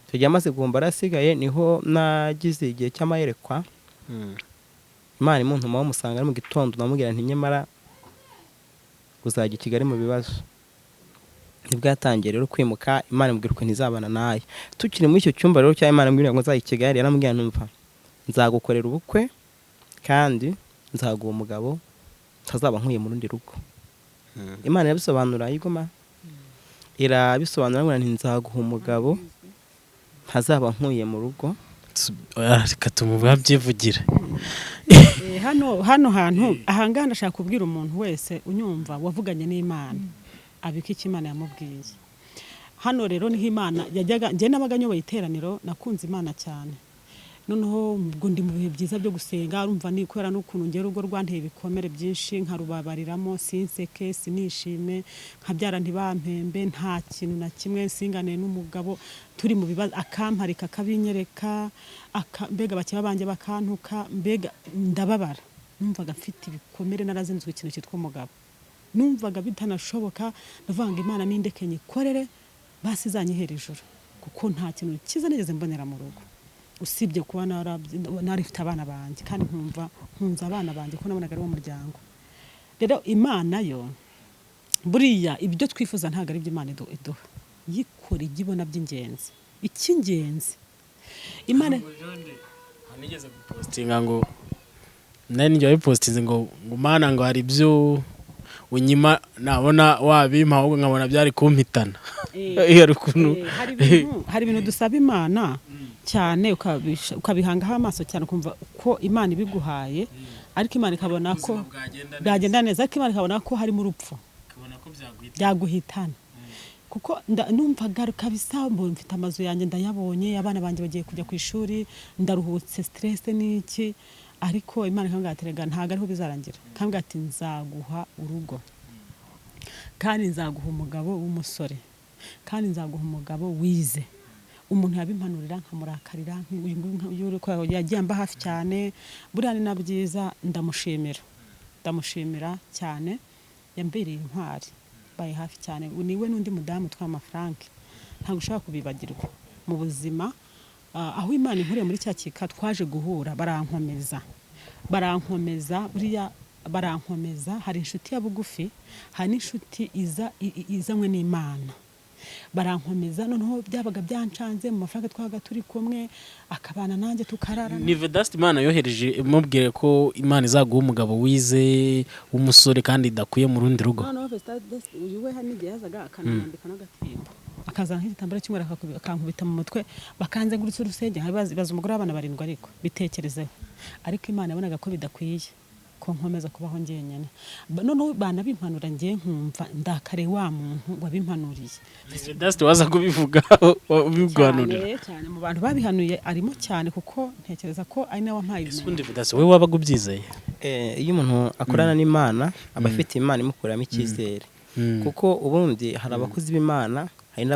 Speaker 3: Icyo gihe amaze guhomba arasigaye, niho nagize igihe cy'amayerekwa. Imana imuntuma bamusanga ari mu gitondo, ndamubwira nti nyamara uzajya i Kigali mu bibazo. Nibwo yatangiye rero kwimuka, Imana imubwira ukuntu izabana nayo. Tukiri muri icyo cyumba rero cya Imana imubwira ngo nzajya i Kigali, yaramubwira ntumva nzagukorera ubukwe kandi nzaguha umugabo ntazaba nkuye mu rundi rugo. Imana irabisobanura, yigoma irabisobanura ngo nti nzaguha umugabo ntazaba nkuye mu rugo.
Speaker 2: Reka tumubyivugira.
Speaker 1: Hano hantu ahangana ndashaka kubwira umuntu wese unyumva wavuganye n'Imana abika icyo Imana yamubwiye. Hano rero niho Imana yajyaga, njye nabaga nyoboye iteraniro, nakunze Imana cyane. Noneho ubwo ndi mu bihe byiza byo gusenga, urumva ni kubera n'ukuntu ngera urugo rwanteye ibikomere byinshi, nkarubabariramo, sinseke, sinishime, nkabyara ntibampembe, nta kintu na kimwe, singane n'umugabo turi mu bibazo, akamparika akabinyereka, mbega bakeba banjye bakantuka, mbega ndababara. Numvaga mfite ibikomere, narazinzwe ikintu cyitwa umugabo, numvaga bitanashoboka. Ndavuga ngo Imana nindeke nyikorere, basi izanyihera ijuru, kuko nta kintu cyiza nigeze mbonera mu rugo usibye kuba narifite abana banjye, kandi nkumva nkunze abana banjye ko nabonaga ari wo muryango. Rero Imana yo buriya ibyo twifuza ntabwo ari byo Imana iduha, yikora ibyo ibona by'ingenzi, icy'ingenzi Imana.
Speaker 2: Nigeze gupostinga ngo nari njye wabipostinze ngo Mana ngo hari ibyo unyima nabona wabimpa, ahubwo nkabona byari kumpitana.
Speaker 1: Hari ibintu dusaba Imana cyane ukabihangaho amaso cyane, ukumva ko Imana ibiguhaye, ariko Imana ikabona ko byagenda neza, ariko Imana ikabona ko harimo urupfu byaguhitana. Kuko numvaga kabisa mfite amazu yanjye ndayabonye, abana banjye bagiye kujya ku ishuri, ndaruhutse stress n'iki, ariko Imana ikambwira ati rega ntabwo ariho bizarangira, ikambwira ati nzaguha urugo, kandi nzaguha umugabo w'umusore, kandi nzaguha umugabo wize. Umuntu yabimpanurira nkamurakarira, yagiye amba hafi cyane, buriya ni na byiza, ndamushimira cyane, yambereye intwari, baye hafi cyane. Niwe n'undi mudamu utwa Frank, ntabwo ushobora kubibagirwa mu buzima. Aho Imana inkuriye muri cya kika twaje guhura, barankomeza, buriya barankomeza. Hari inshuti ya bugufi, hari n'inshuti izanywe n'Imana, barankomeza. Noneho byabaga byancanze mu mafaranga twabaga turi kumwe, akabana nanjye tukarara.
Speaker 2: Ni Vedaste Imana yohereje imubwire ko Imana izaguha umugabo wize w'umusore kandi idakuye mu rundi rugo.
Speaker 1: Noneho Vedaste uyu we hari n'igihe yazaga akanambika n'agatimba, akazana nk'igitambaro cy'umweru akankubita mu mutwe, bakanzengurutsa urusenge, nkabibaza umugore w'abana 7, ariko bitekerezeho. Ariko Imana yabonaga ko bidakwiye ko nkomeza kubaho njyenyine. Noneho banabimpanura njye nkumva ndakare wa muntu wabimpanuriye.
Speaker 2: Vedaste waza kubivuga ubigwanurira
Speaker 1: cyane mu bantu babihanuye arimo cyane, kuko ntekereza ko ari nawe wampaye
Speaker 2: ibintu. Ubundi Vedaste wowe wabaga ubyizeye?
Speaker 3: Iyo umuntu akorana n'Imana aba afite Imana imukuramo icyizere, kuko ubundi hari abakozi b'Imana, hari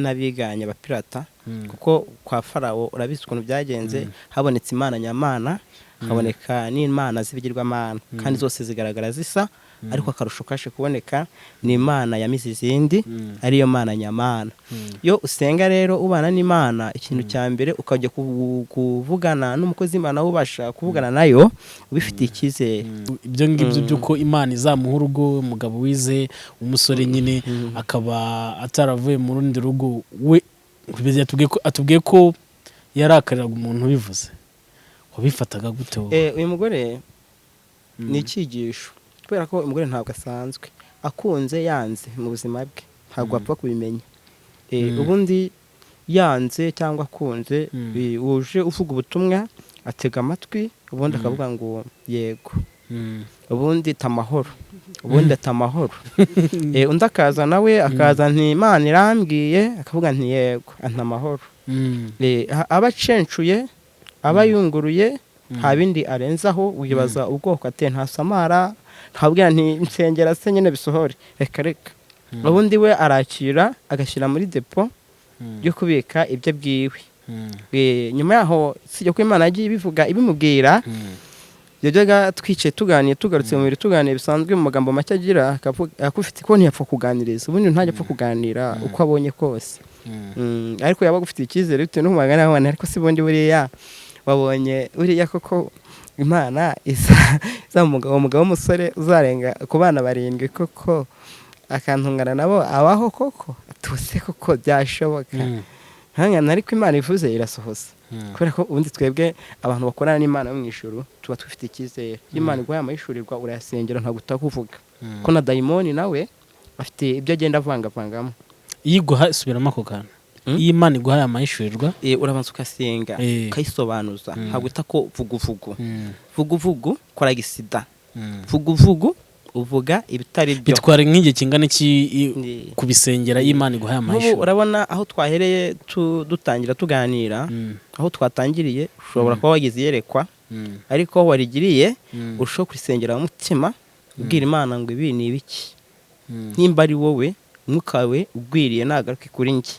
Speaker 3: n'abiganya abapirata, kuko kwa Farawo urabizi ukuntu byagenze, habonetse Imana nyamana, Haboneka n'imana z'ibigirwamana, kandi zose zigaragara zisa, ariko akarusho kashe kuboneka ni Imana yamize izindi, ariyo Mana nyamana. Iyo usenga rero ubana n'Imana, ikintu cya mbere ukajya kuvugana n'umukozi w'Imana, ubasha kuvugana nayo ubifitiye icyizere.
Speaker 2: Ibyo ngibyo by'uko Imana izamuha urugo, umugabo wize, umusore nyine akaba ataravuye mu rundi rugo, we atubwiye ko yarakariraga umuntu ubivuze, wabifataga gute wowe?
Speaker 3: Uyu mugore ni icyigisho, kubera ko umugore ntabwo asanzwe akunze, yanze mu buzima bwe ntabwo apfa kubimenya. Ubundi yanze cyangwa akunze, uje uvuga ubutumwa atega amatwi, ubundi akavuga ngo yego, ubundi tamahoro, ubundi atamahoro. Undi akaza nawe akaza nti Imana irambwiye, akavuga nti yego, anta amahoro. Aba acencuye, aba yunguruye, nta bindi arenzaho. Wibaza ubwoko ate, ntasamara, ntabwira nti nsengera se nyine bisohore, reka reka. Ubundi we arakira agashyira muri depo yo kubika ibyo abwiwe. Nyuma yaho sijya ko Imana yagiye ibivuga ibimubwira, yajyaga twicaye tuganiye, tugarutse mu biro tuganiye bisanzwe, mu magambo make agira akufite ko ntiyapfa kuganiriza, ubundi ntajya apfa kuganira uko abonye kose. Ariko yaba agufitiye icyizere bitewe n'umugani wabona, ariko si bundi buriya wabonye buriya koko Imana iza umugabo w'umusore uzarenga ku bana 7 koko akantungana nabo abaho koko tuse koko byashoboka nkangana, ariko Imana ivuze irasohoza. Kubera ko ubundi twebwe abantu bakorana n'Imana yo mu ijuru tuba dufite icyizere. Imana iguhaye amahishurirwa urayasengera, ntabwo utakuvuga ko na dayimoni nawe afite ibyo agenda avangavangamo.
Speaker 2: Iyo iguha, subiramo ako kantu, iyo Imana iguhaye amahishurirwa,
Speaker 3: urabanza ugasenga, ukayisobanuza, ntabwo uta ko vuguvugu vuguvugu kora gisida, vuguvugu uvuga ibitari byo.
Speaker 2: Bitwara nk'igihe kingana iki kubisengera iyo Imana iguhaye amahishurirwa?
Speaker 3: Urabona aho twahereye dutangira tuganira, aho twatangiriye ushobora kuba wagize iyerekwa, ariko aho warigiriye urushaho kurisengera mu mutima, ubwira Imana ngo ibi ni ibiki, nimba ari wowe umwuka wawe ugwiriye nagaruke kuri njye,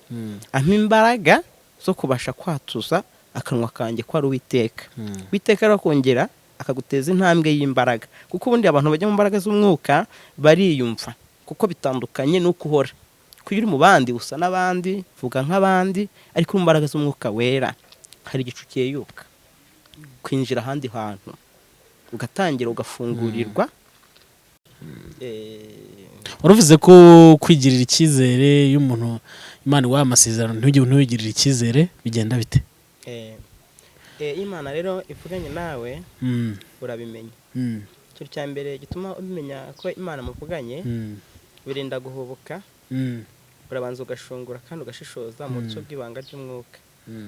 Speaker 3: ampa imbaraga zo kubasha kwatuza akanwa kanjye ko ari Uwiteka. Uwiteka arakongera akaguteza intambwe y'imbaraga, kuko ubundi abantu bajya mu mbaraga z'umwuka bariyumva, kuko bitandukanye n'uko uhora. Kuko iyo uri mu bandi usa n'abandi, vuga nk'abandi, ariko mu mbaraga z'umwuka wera hari igicu cyeyuka kwinjira ahandi hantu, ugatangira ugafungurirwa.
Speaker 2: Waravuze ko kwigirira icyizere, iyo umuntu Imana iguhaye amasezerano ntugirire icyizere, bigenda bite?
Speaker 3: Imana rero ivuganye nawe urabimenya. Ikintu cya mbere gituma ubimenya ko Imana muvuganye, birinda guhubuka, urabanza ugashungura kandi ugashishoza mu buryo bw'ibanga ry'umwuka.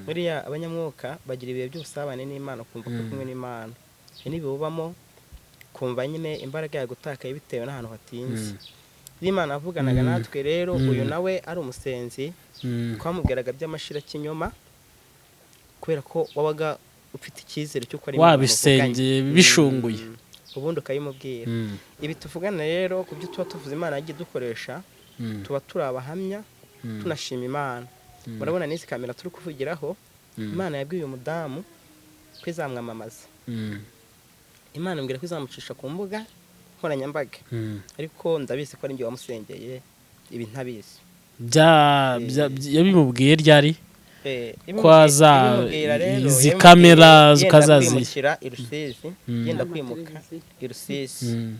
Speaker 3: Buriya abanyamwuka bagira ibihe by'ubusabane n'Imana, kumva ko kumwe n'Imana ntibibubamo, kumva nyine imbaraga yagutakaye bitewe n'ahantu hatinze. Imana avuganaga natwe rero, uyu nawe ari umusenzi, twamubwiraga by'amashira kinyoma, kubera ko wabaga ufite icyizere cy'uko ari
Speaker 2: wabisengeye bishunguye,
Speaker 3: ubundi ukayimubwira. Ibi tuvugana rero ku byo tuba tuvuze Imana yagiye dukoresha, tuba turi abahamya, tunashima Imana. Murabona n'izi kamera turi kuvugiraho, Imana yabwiye uyu mudamu ko izamwamamaza, Imana imbwira ko izamucisha ku mbuga nkoranyambaga, ariko ndabizi ko ari njye wamusengeye, ibi ntabizi.
Speaker 2: Yabimubwiye ryari? Kwaza izi kamera
Speaker 3: zikazazi i Rusizi, yenda kwimuka i Rusizi,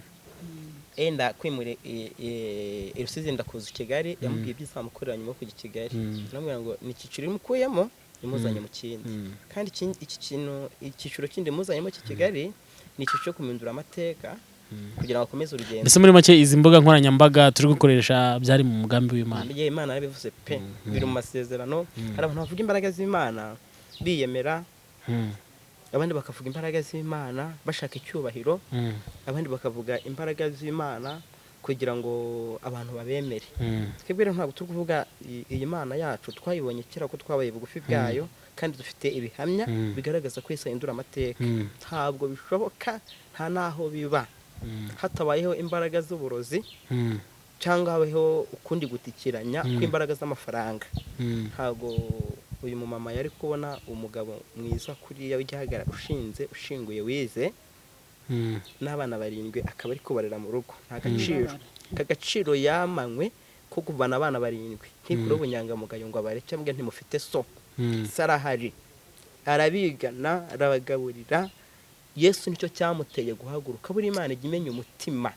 Speaker 3: enda kwimura i Rusizi ndakuza i Kigali, yamubwiye ibyo izamukorera nyuma yo kujya i Kigali, aramubwira ngo ni icyiciro imukuyemo imuzanye mu kindi, kandi iki kintu icyiciro kindi imuzanyemo cy'i Kigali ni icyiciro cyo kumindura amateka kugira ngo akomeze urugendo.
Speaker 2: Mbese muri make izi mbuga nkoranyambaga turi gukoresha byari mu mugambi w'Imana.
Speaker 3: Imana yarabivuze pe, biri mu masezerano. Hari abantu bavuga imbaraga z'Imana biyemera, abandi bakavuga imbaraga z'Imana bashaka icyubahiro, abandi bakavuga imbaraga z'Imana kugira ngo abantu babemere. Twebwe rero ntabwo turi kuvuga iyi Mana yacu, twayibonye kera ko twabaye bugufi bwayo, kandi dufite ibihamya bigaragaza ko Yesu ahindura amateka. Ntabwo bishoboka, nta naho biba hatabayeho imbaraga z'uburozi cyangwa habayeho ukundi gutikiranya kw'imbaraga z'amafaranga. Ntabwo Uyu mumama yari kubona umugabo mwiza kuriya w'igihagararo, ushinze, ushinguye, wize, n'abana barindwi, akaba ari kubarera mu rugo. Nta gaciro, aka gaciro yamanywe ko kuvana abana barindwi ntikure ubunyangamugayo ngo abareke mbwe ntimufite so. Se arahari, arabigana, arabagaburira. Yesu nicyo cyamuteye guhaguruka. Buri Imana ijya imenya umutima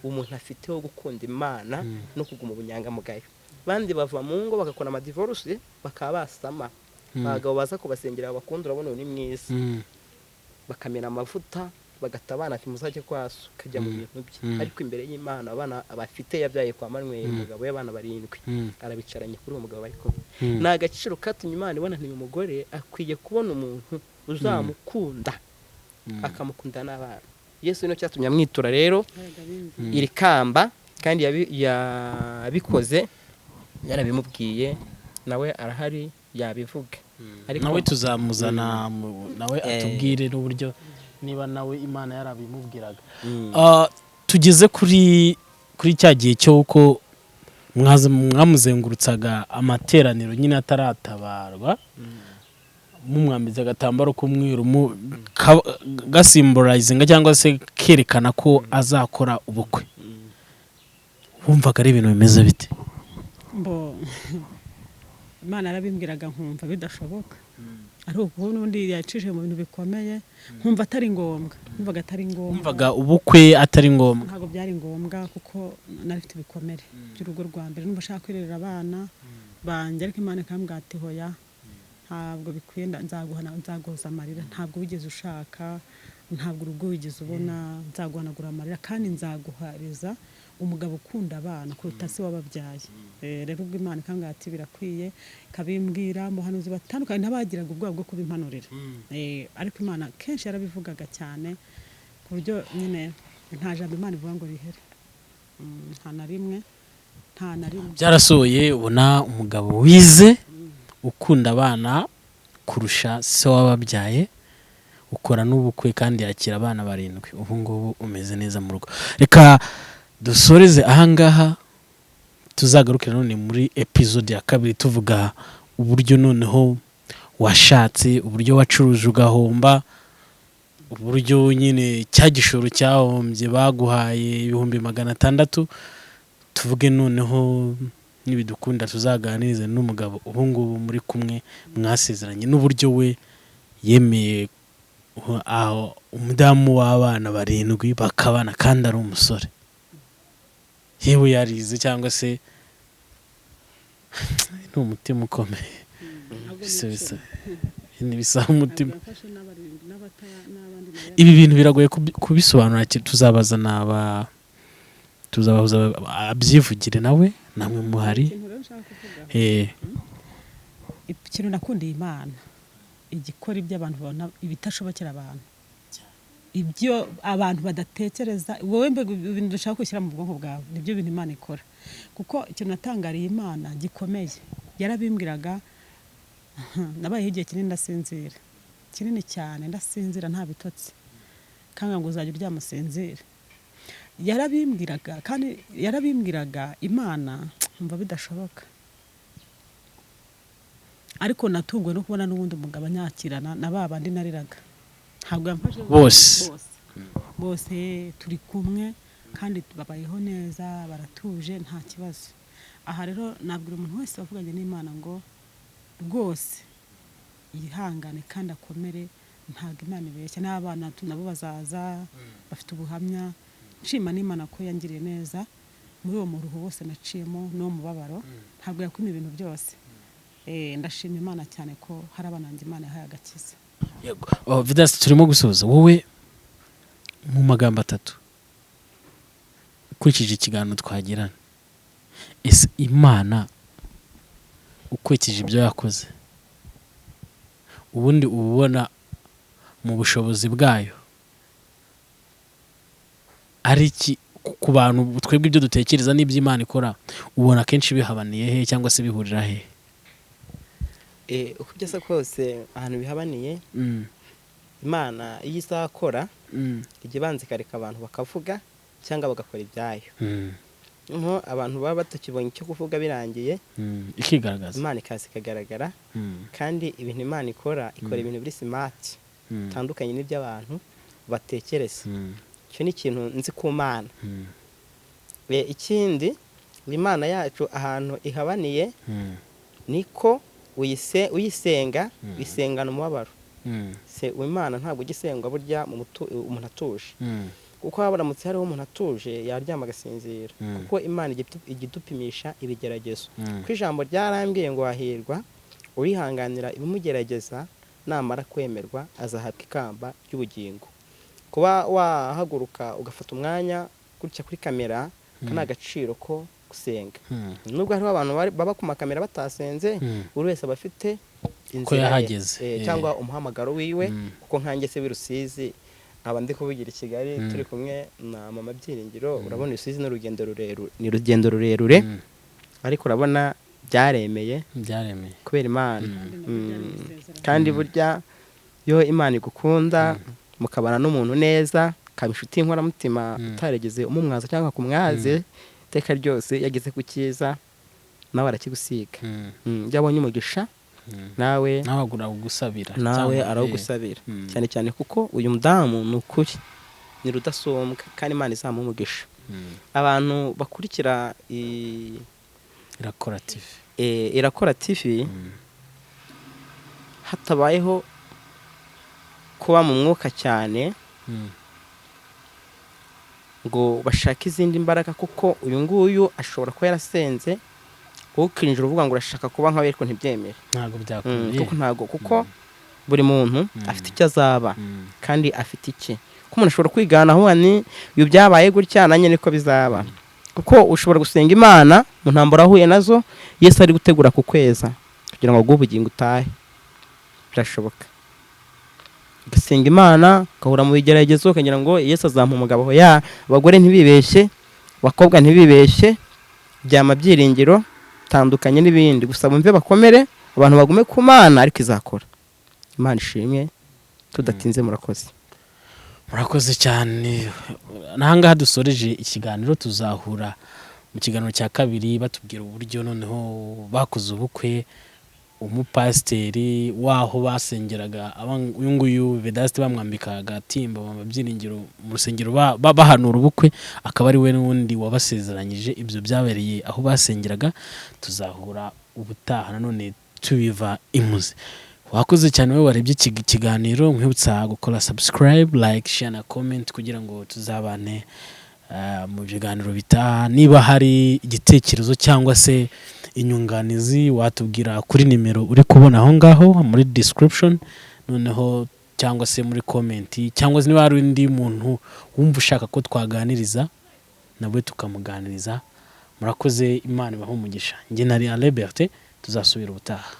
Speaker 3: umuntu afite wo gukunda Imana no kuguma ubunyangamugayo. Abandi bava mu ngo bagakora amadivorce, bakaba basama, abagabo baza kubasengera bakunda, urabona uyu ni mwiza, bakamena amavuta, bagata abana ati muzajye kwa so, ukajya mu bintu bye. Ariko imbere y'Imana, abana bafite yabyaye kwa Manweri, umugabo w'abana barindwi, arabicaranye kuri uwo mugabo bari kumwe. Ni agaciro katumye Imana ibona nti uyu mugore akwiye kubona umuntu uzamukunda, akamukunda n'abana. Yesu nicyo cyatumye amwitura rero iri kamba, kandi yabikoze yarabimubwiye, nawe arahari yabivuga. Ariko
Speaker 2: Nawe tuzamuzana nawe atubwire n'uburyo niba nawe Imana yarabimubwiraga. Tugeze kuri cya gihe cy'uko mwamuzengurutsaga amateraniro nyine ataratabarwa, mumwambitse agatambaro k'umweru gasimburayizinga cyangwa se kerekana ko azakora ubukwe. Wumvaga ari ibintu bimeze bite?
Speaker 1: Mbo Imana yarabimbwiraga nkumva bidashoboka, ariko kuko n'ubundi yacishije mu bintu bikomeye, nkumva atari ngombwa, numvaga atari ngombwa.
Speaker 2: Wumvaga ubukwe atari ngombwa?
Speaker 1: Ntabwo byari ngombwa, kuko nari mfite ibikomere by'urugo rwa mbere, numva ashaka kwirerera abana banjye. Ariko Imana ikambwira ati hoya, ntabwo bikwiye, nzaguhana, nzaguhoza amarira. Ntabwo wigeze ushaka, ntabwo urugo wigeze ubona, nzaguhanagura amarira kandi nzaguhariza umugabo ukunda abana kuruta se wababyaye. Rero ubwo Imana ikambwira ati birakwiye, ikabimbwira mu bahanuzi batandukanye n'abagiraga ubwoba bwo kubimpanurira. Ariko Imana kenshi yarabivugaga cyane, ku buryo nyine nta jambo Imana ivuga ngo rihere. Nta na rimwe, nta na rimwe.
Speaker 2: Byarasohoye, ubona umugabo wize, ukunda abana kurusha se wababyaye, ukora n'ubukwe kandi yakira abana barindwi. Ubu ngubu umeze neza mu rugo. Reka dusoreze ahangaha, tuzagaruke none muri episode ya kabiri tuvuga uburyo noneho washatse, uburyo wacuruje ugahomba, uburyo nyine cya gishoro cyahombye baguhaye 600,000. Tuvuge noneho nibidukunda tuzaganirize n'umugabo ubu ngubu muri kumwe mwasezeranye, n'uburyo we yemeye aho umudamu w'abana barindwi bakabana kandi ari umusore, yewe yarize cyangwa se ni umutima ukomeye. Bisa bisaba umutima.
Speaker 1: Ntabwo yafashe n'abarindwi n'abandi nayo.
Speaker 2: Ibi bintu biragoye kubisobanura. Tuzabaza naba tuzabahuza abyivugire nawe, namwe muhari.
Speaker 1: Ikintu rero nshaka kuvuga, ikintu nakundiye Imana, igikora ibyo abantu babona ibitashobokera abantu, ibyo abantu badatekereza. Wowe mbega ibintu dushaka gushyira mu bwonko bwawe nibyo bintu Imana ikora. Kuko ikintu natangariye Imana gikomeye, yarabimbwiraga, nabayeho igihe kinini ndasinzira, kinini cyane ndasinzira nta bitotsi, kanga ngo uzajya uryama usinzire. Yarabimbwiraga kandi yarabimbwiraga Imana, mva bidashoboka. Ariko natunguwe no kubona n'ubundi umugabo anyakirana na ba bandi nariraga. Ntabwo yamfashe.
Speaker 2: Bose.
Speaker 1: Bose, bose turi kumwe kandi babayeho neza, baratuje, nta kibazo. Aha rero nabwira umuntu wese wavuganye n'Imana ngo rwose yihangane kandi akomere, ntabwo Imana ibeshya. N'abana nabo bazaza bafite ubuhamya. Nshima n'Imana ko yangiriye neza muri uwo muruho wose naciyemo n'uwo mubabaro. Ntabwo yakwima ibintu byose. Ndashima Imana cyane ko hari abana banjye Imana yahaye agakiza.
Speaker 2: Yego. Oh, Vidas, turimo gusoza. Wowe mu magambo atatu, ukurikije ikiganiro twagirana, ese Imana ukurikije ibyo yakoze, ubundi uba ubona mu bushobozi bwayo ari iki ku bantu? Twebwe ibyo dutekereza n'ibyo Imana ikora ubona akenshi bihabaniye he cyangwa se bihurira he?
Speaker 3: Uko byasa kose, ahantu bihabaniye, Imana iyo izakora ijya ibanza ikareka abantu bakavuga cyangwa bagakora ibyayo. Noneho abantu baba batakibonye icyo kuvuga birangiye,
Speaker 2: Ikigaragaza.
Speaker 3: Imana ikaza ikagaragara. Kandi ibintu Imana ikora, ikora ibintu biri smart, bitandukanye n'iby'abantu batekereza. Icyo ni ikintu nzi ku Mana. Ikindi, Imana yacu ahantu ihabaniye niko uyisenga, uyisengana umubabaro. Se Imana ntabwo ujya isengwa burya mu umuntu atuje, kuko haba haramutse hariho umuntu atuje yaryama agasinzira, kuko Imana ijya idupimisha ibigeragezo. Kuko ijambo ryarambwiye ngo hahirwa uwihanganira ibimugerageza, namara kwemerwa azahabwa ikamba ry'ubugingo. Kuba wahaguruka ugafata umwanya gutya kuri kamera, aka ni agaciro ko gusenga. Nubwo hariho abantu baba ku makamera batasenze, buri wese aba afite inzira ye,
Speaker 2: yahageze.
Speaker 3: Cyangwa umuhamagaro wiwe. Kuko nkanjye se w'i Rusizi nkaba ndi kuvugira i Kigali, turi kumwe na mama Byiringiro, urabona Rusizi ni urugendo rurerure, ni urugendo rurerure, ariko urabona byaremeye.
Speaker 2: Byaremeye.
Speaker 3: Kubera Imana.
Speaker 1: Kandi nabyo byari isezerano.
Speaker 3: Kandi burya iyo Imana igukunda, mukabana n'umuntu neza, ukaba inshuti y'inkoramutima, utarigeze umumwaza cyangwa kumwaze, iteka ryose iyo ageze ku cyiza nawe arakigusiga. Iyo abonye umugisha, nawe
Speaker 2: Nawe arawugusabira.
Speaker 3: nawe
Speaker 2: Cyangwa-
Speaker 3: arawugusabira. Cyane cyane kuko uyu mudamu ni ukuri ni rudasumbwa, kandi Imana izamuha umugisha. Abantu bakurikira
Speaker 2: Irakora TV,
Speaker 3: Irakora TV, hatabayeho kuba mu mwuka cyane ngo bashake izindi mbaraga, kuko uyu nguyu ashobora kuba yarasenze, wowe ukinjira uvuga ngo urashaka kuba nkawe, ariko ntibyemere.
Speaker 2: Ntabwo byakundiye.
Speaker 3: Kuko ntabwo, kuko buri muntu afite icyo azaba, kandi afite iki ko umuntu ashobora kwigana aho ni uyu byabaye gutya, nanjye niko bizaba. Kuko ushobora gusenga Imana mu ntambara wahuye nazo, Yesu ari gutegura kukweza kugira ngo aguhe ubugingo utahe. Birashoboka ugasenga Imana, ugahura mu bigeragezo, ukagira ngo Yesu azampa umugabo. Ya abagore ntibibeshye, abakobwa ntibibeshye, byama byiringiro tandukanye n'ibindi. Gusa bumve bakomere, abantu bagume ku Mana, ariko izakora. Imana ishimwe. Tudatinze, murakoze.
Speaker 2: Murakoze cyane. N'ahangaha dusoreje ikiganiro. Tuzahura mu kiganiro cya kabiri batubwira uburyo noneho bakoze ubukwe, umupasiteri w'aho basengeraga, uyu nguyu Vedaste bamwambika agatimba mu byiringiro mu rusengero, bahanura ubukwe, akaba ari we n'ubundi wabasezeranyije. Ibyo byabereye aho basengeraga. Tuzahura ubutaha nanone tubiva imuzi. Wakoze cyane wowe warebye iki kiganiro. Nkwibutsa gukora subscribe, like, share na comment kugira ngo tuzabane mu biganiro bitaha. Niba hari igitekerezo cyangwa se inyunganizi, watubwira kuri nimero uri kubona aho ngaho muri description, noneho cyangwa se muri comment, cyangwa se niba hari undi muntu wumva ushaka ko twaganiriza, nawe tukamuganiriza. Murakoze, Imana ibahe umugisha. Njye nari Albert, tuzasubira ubutaha.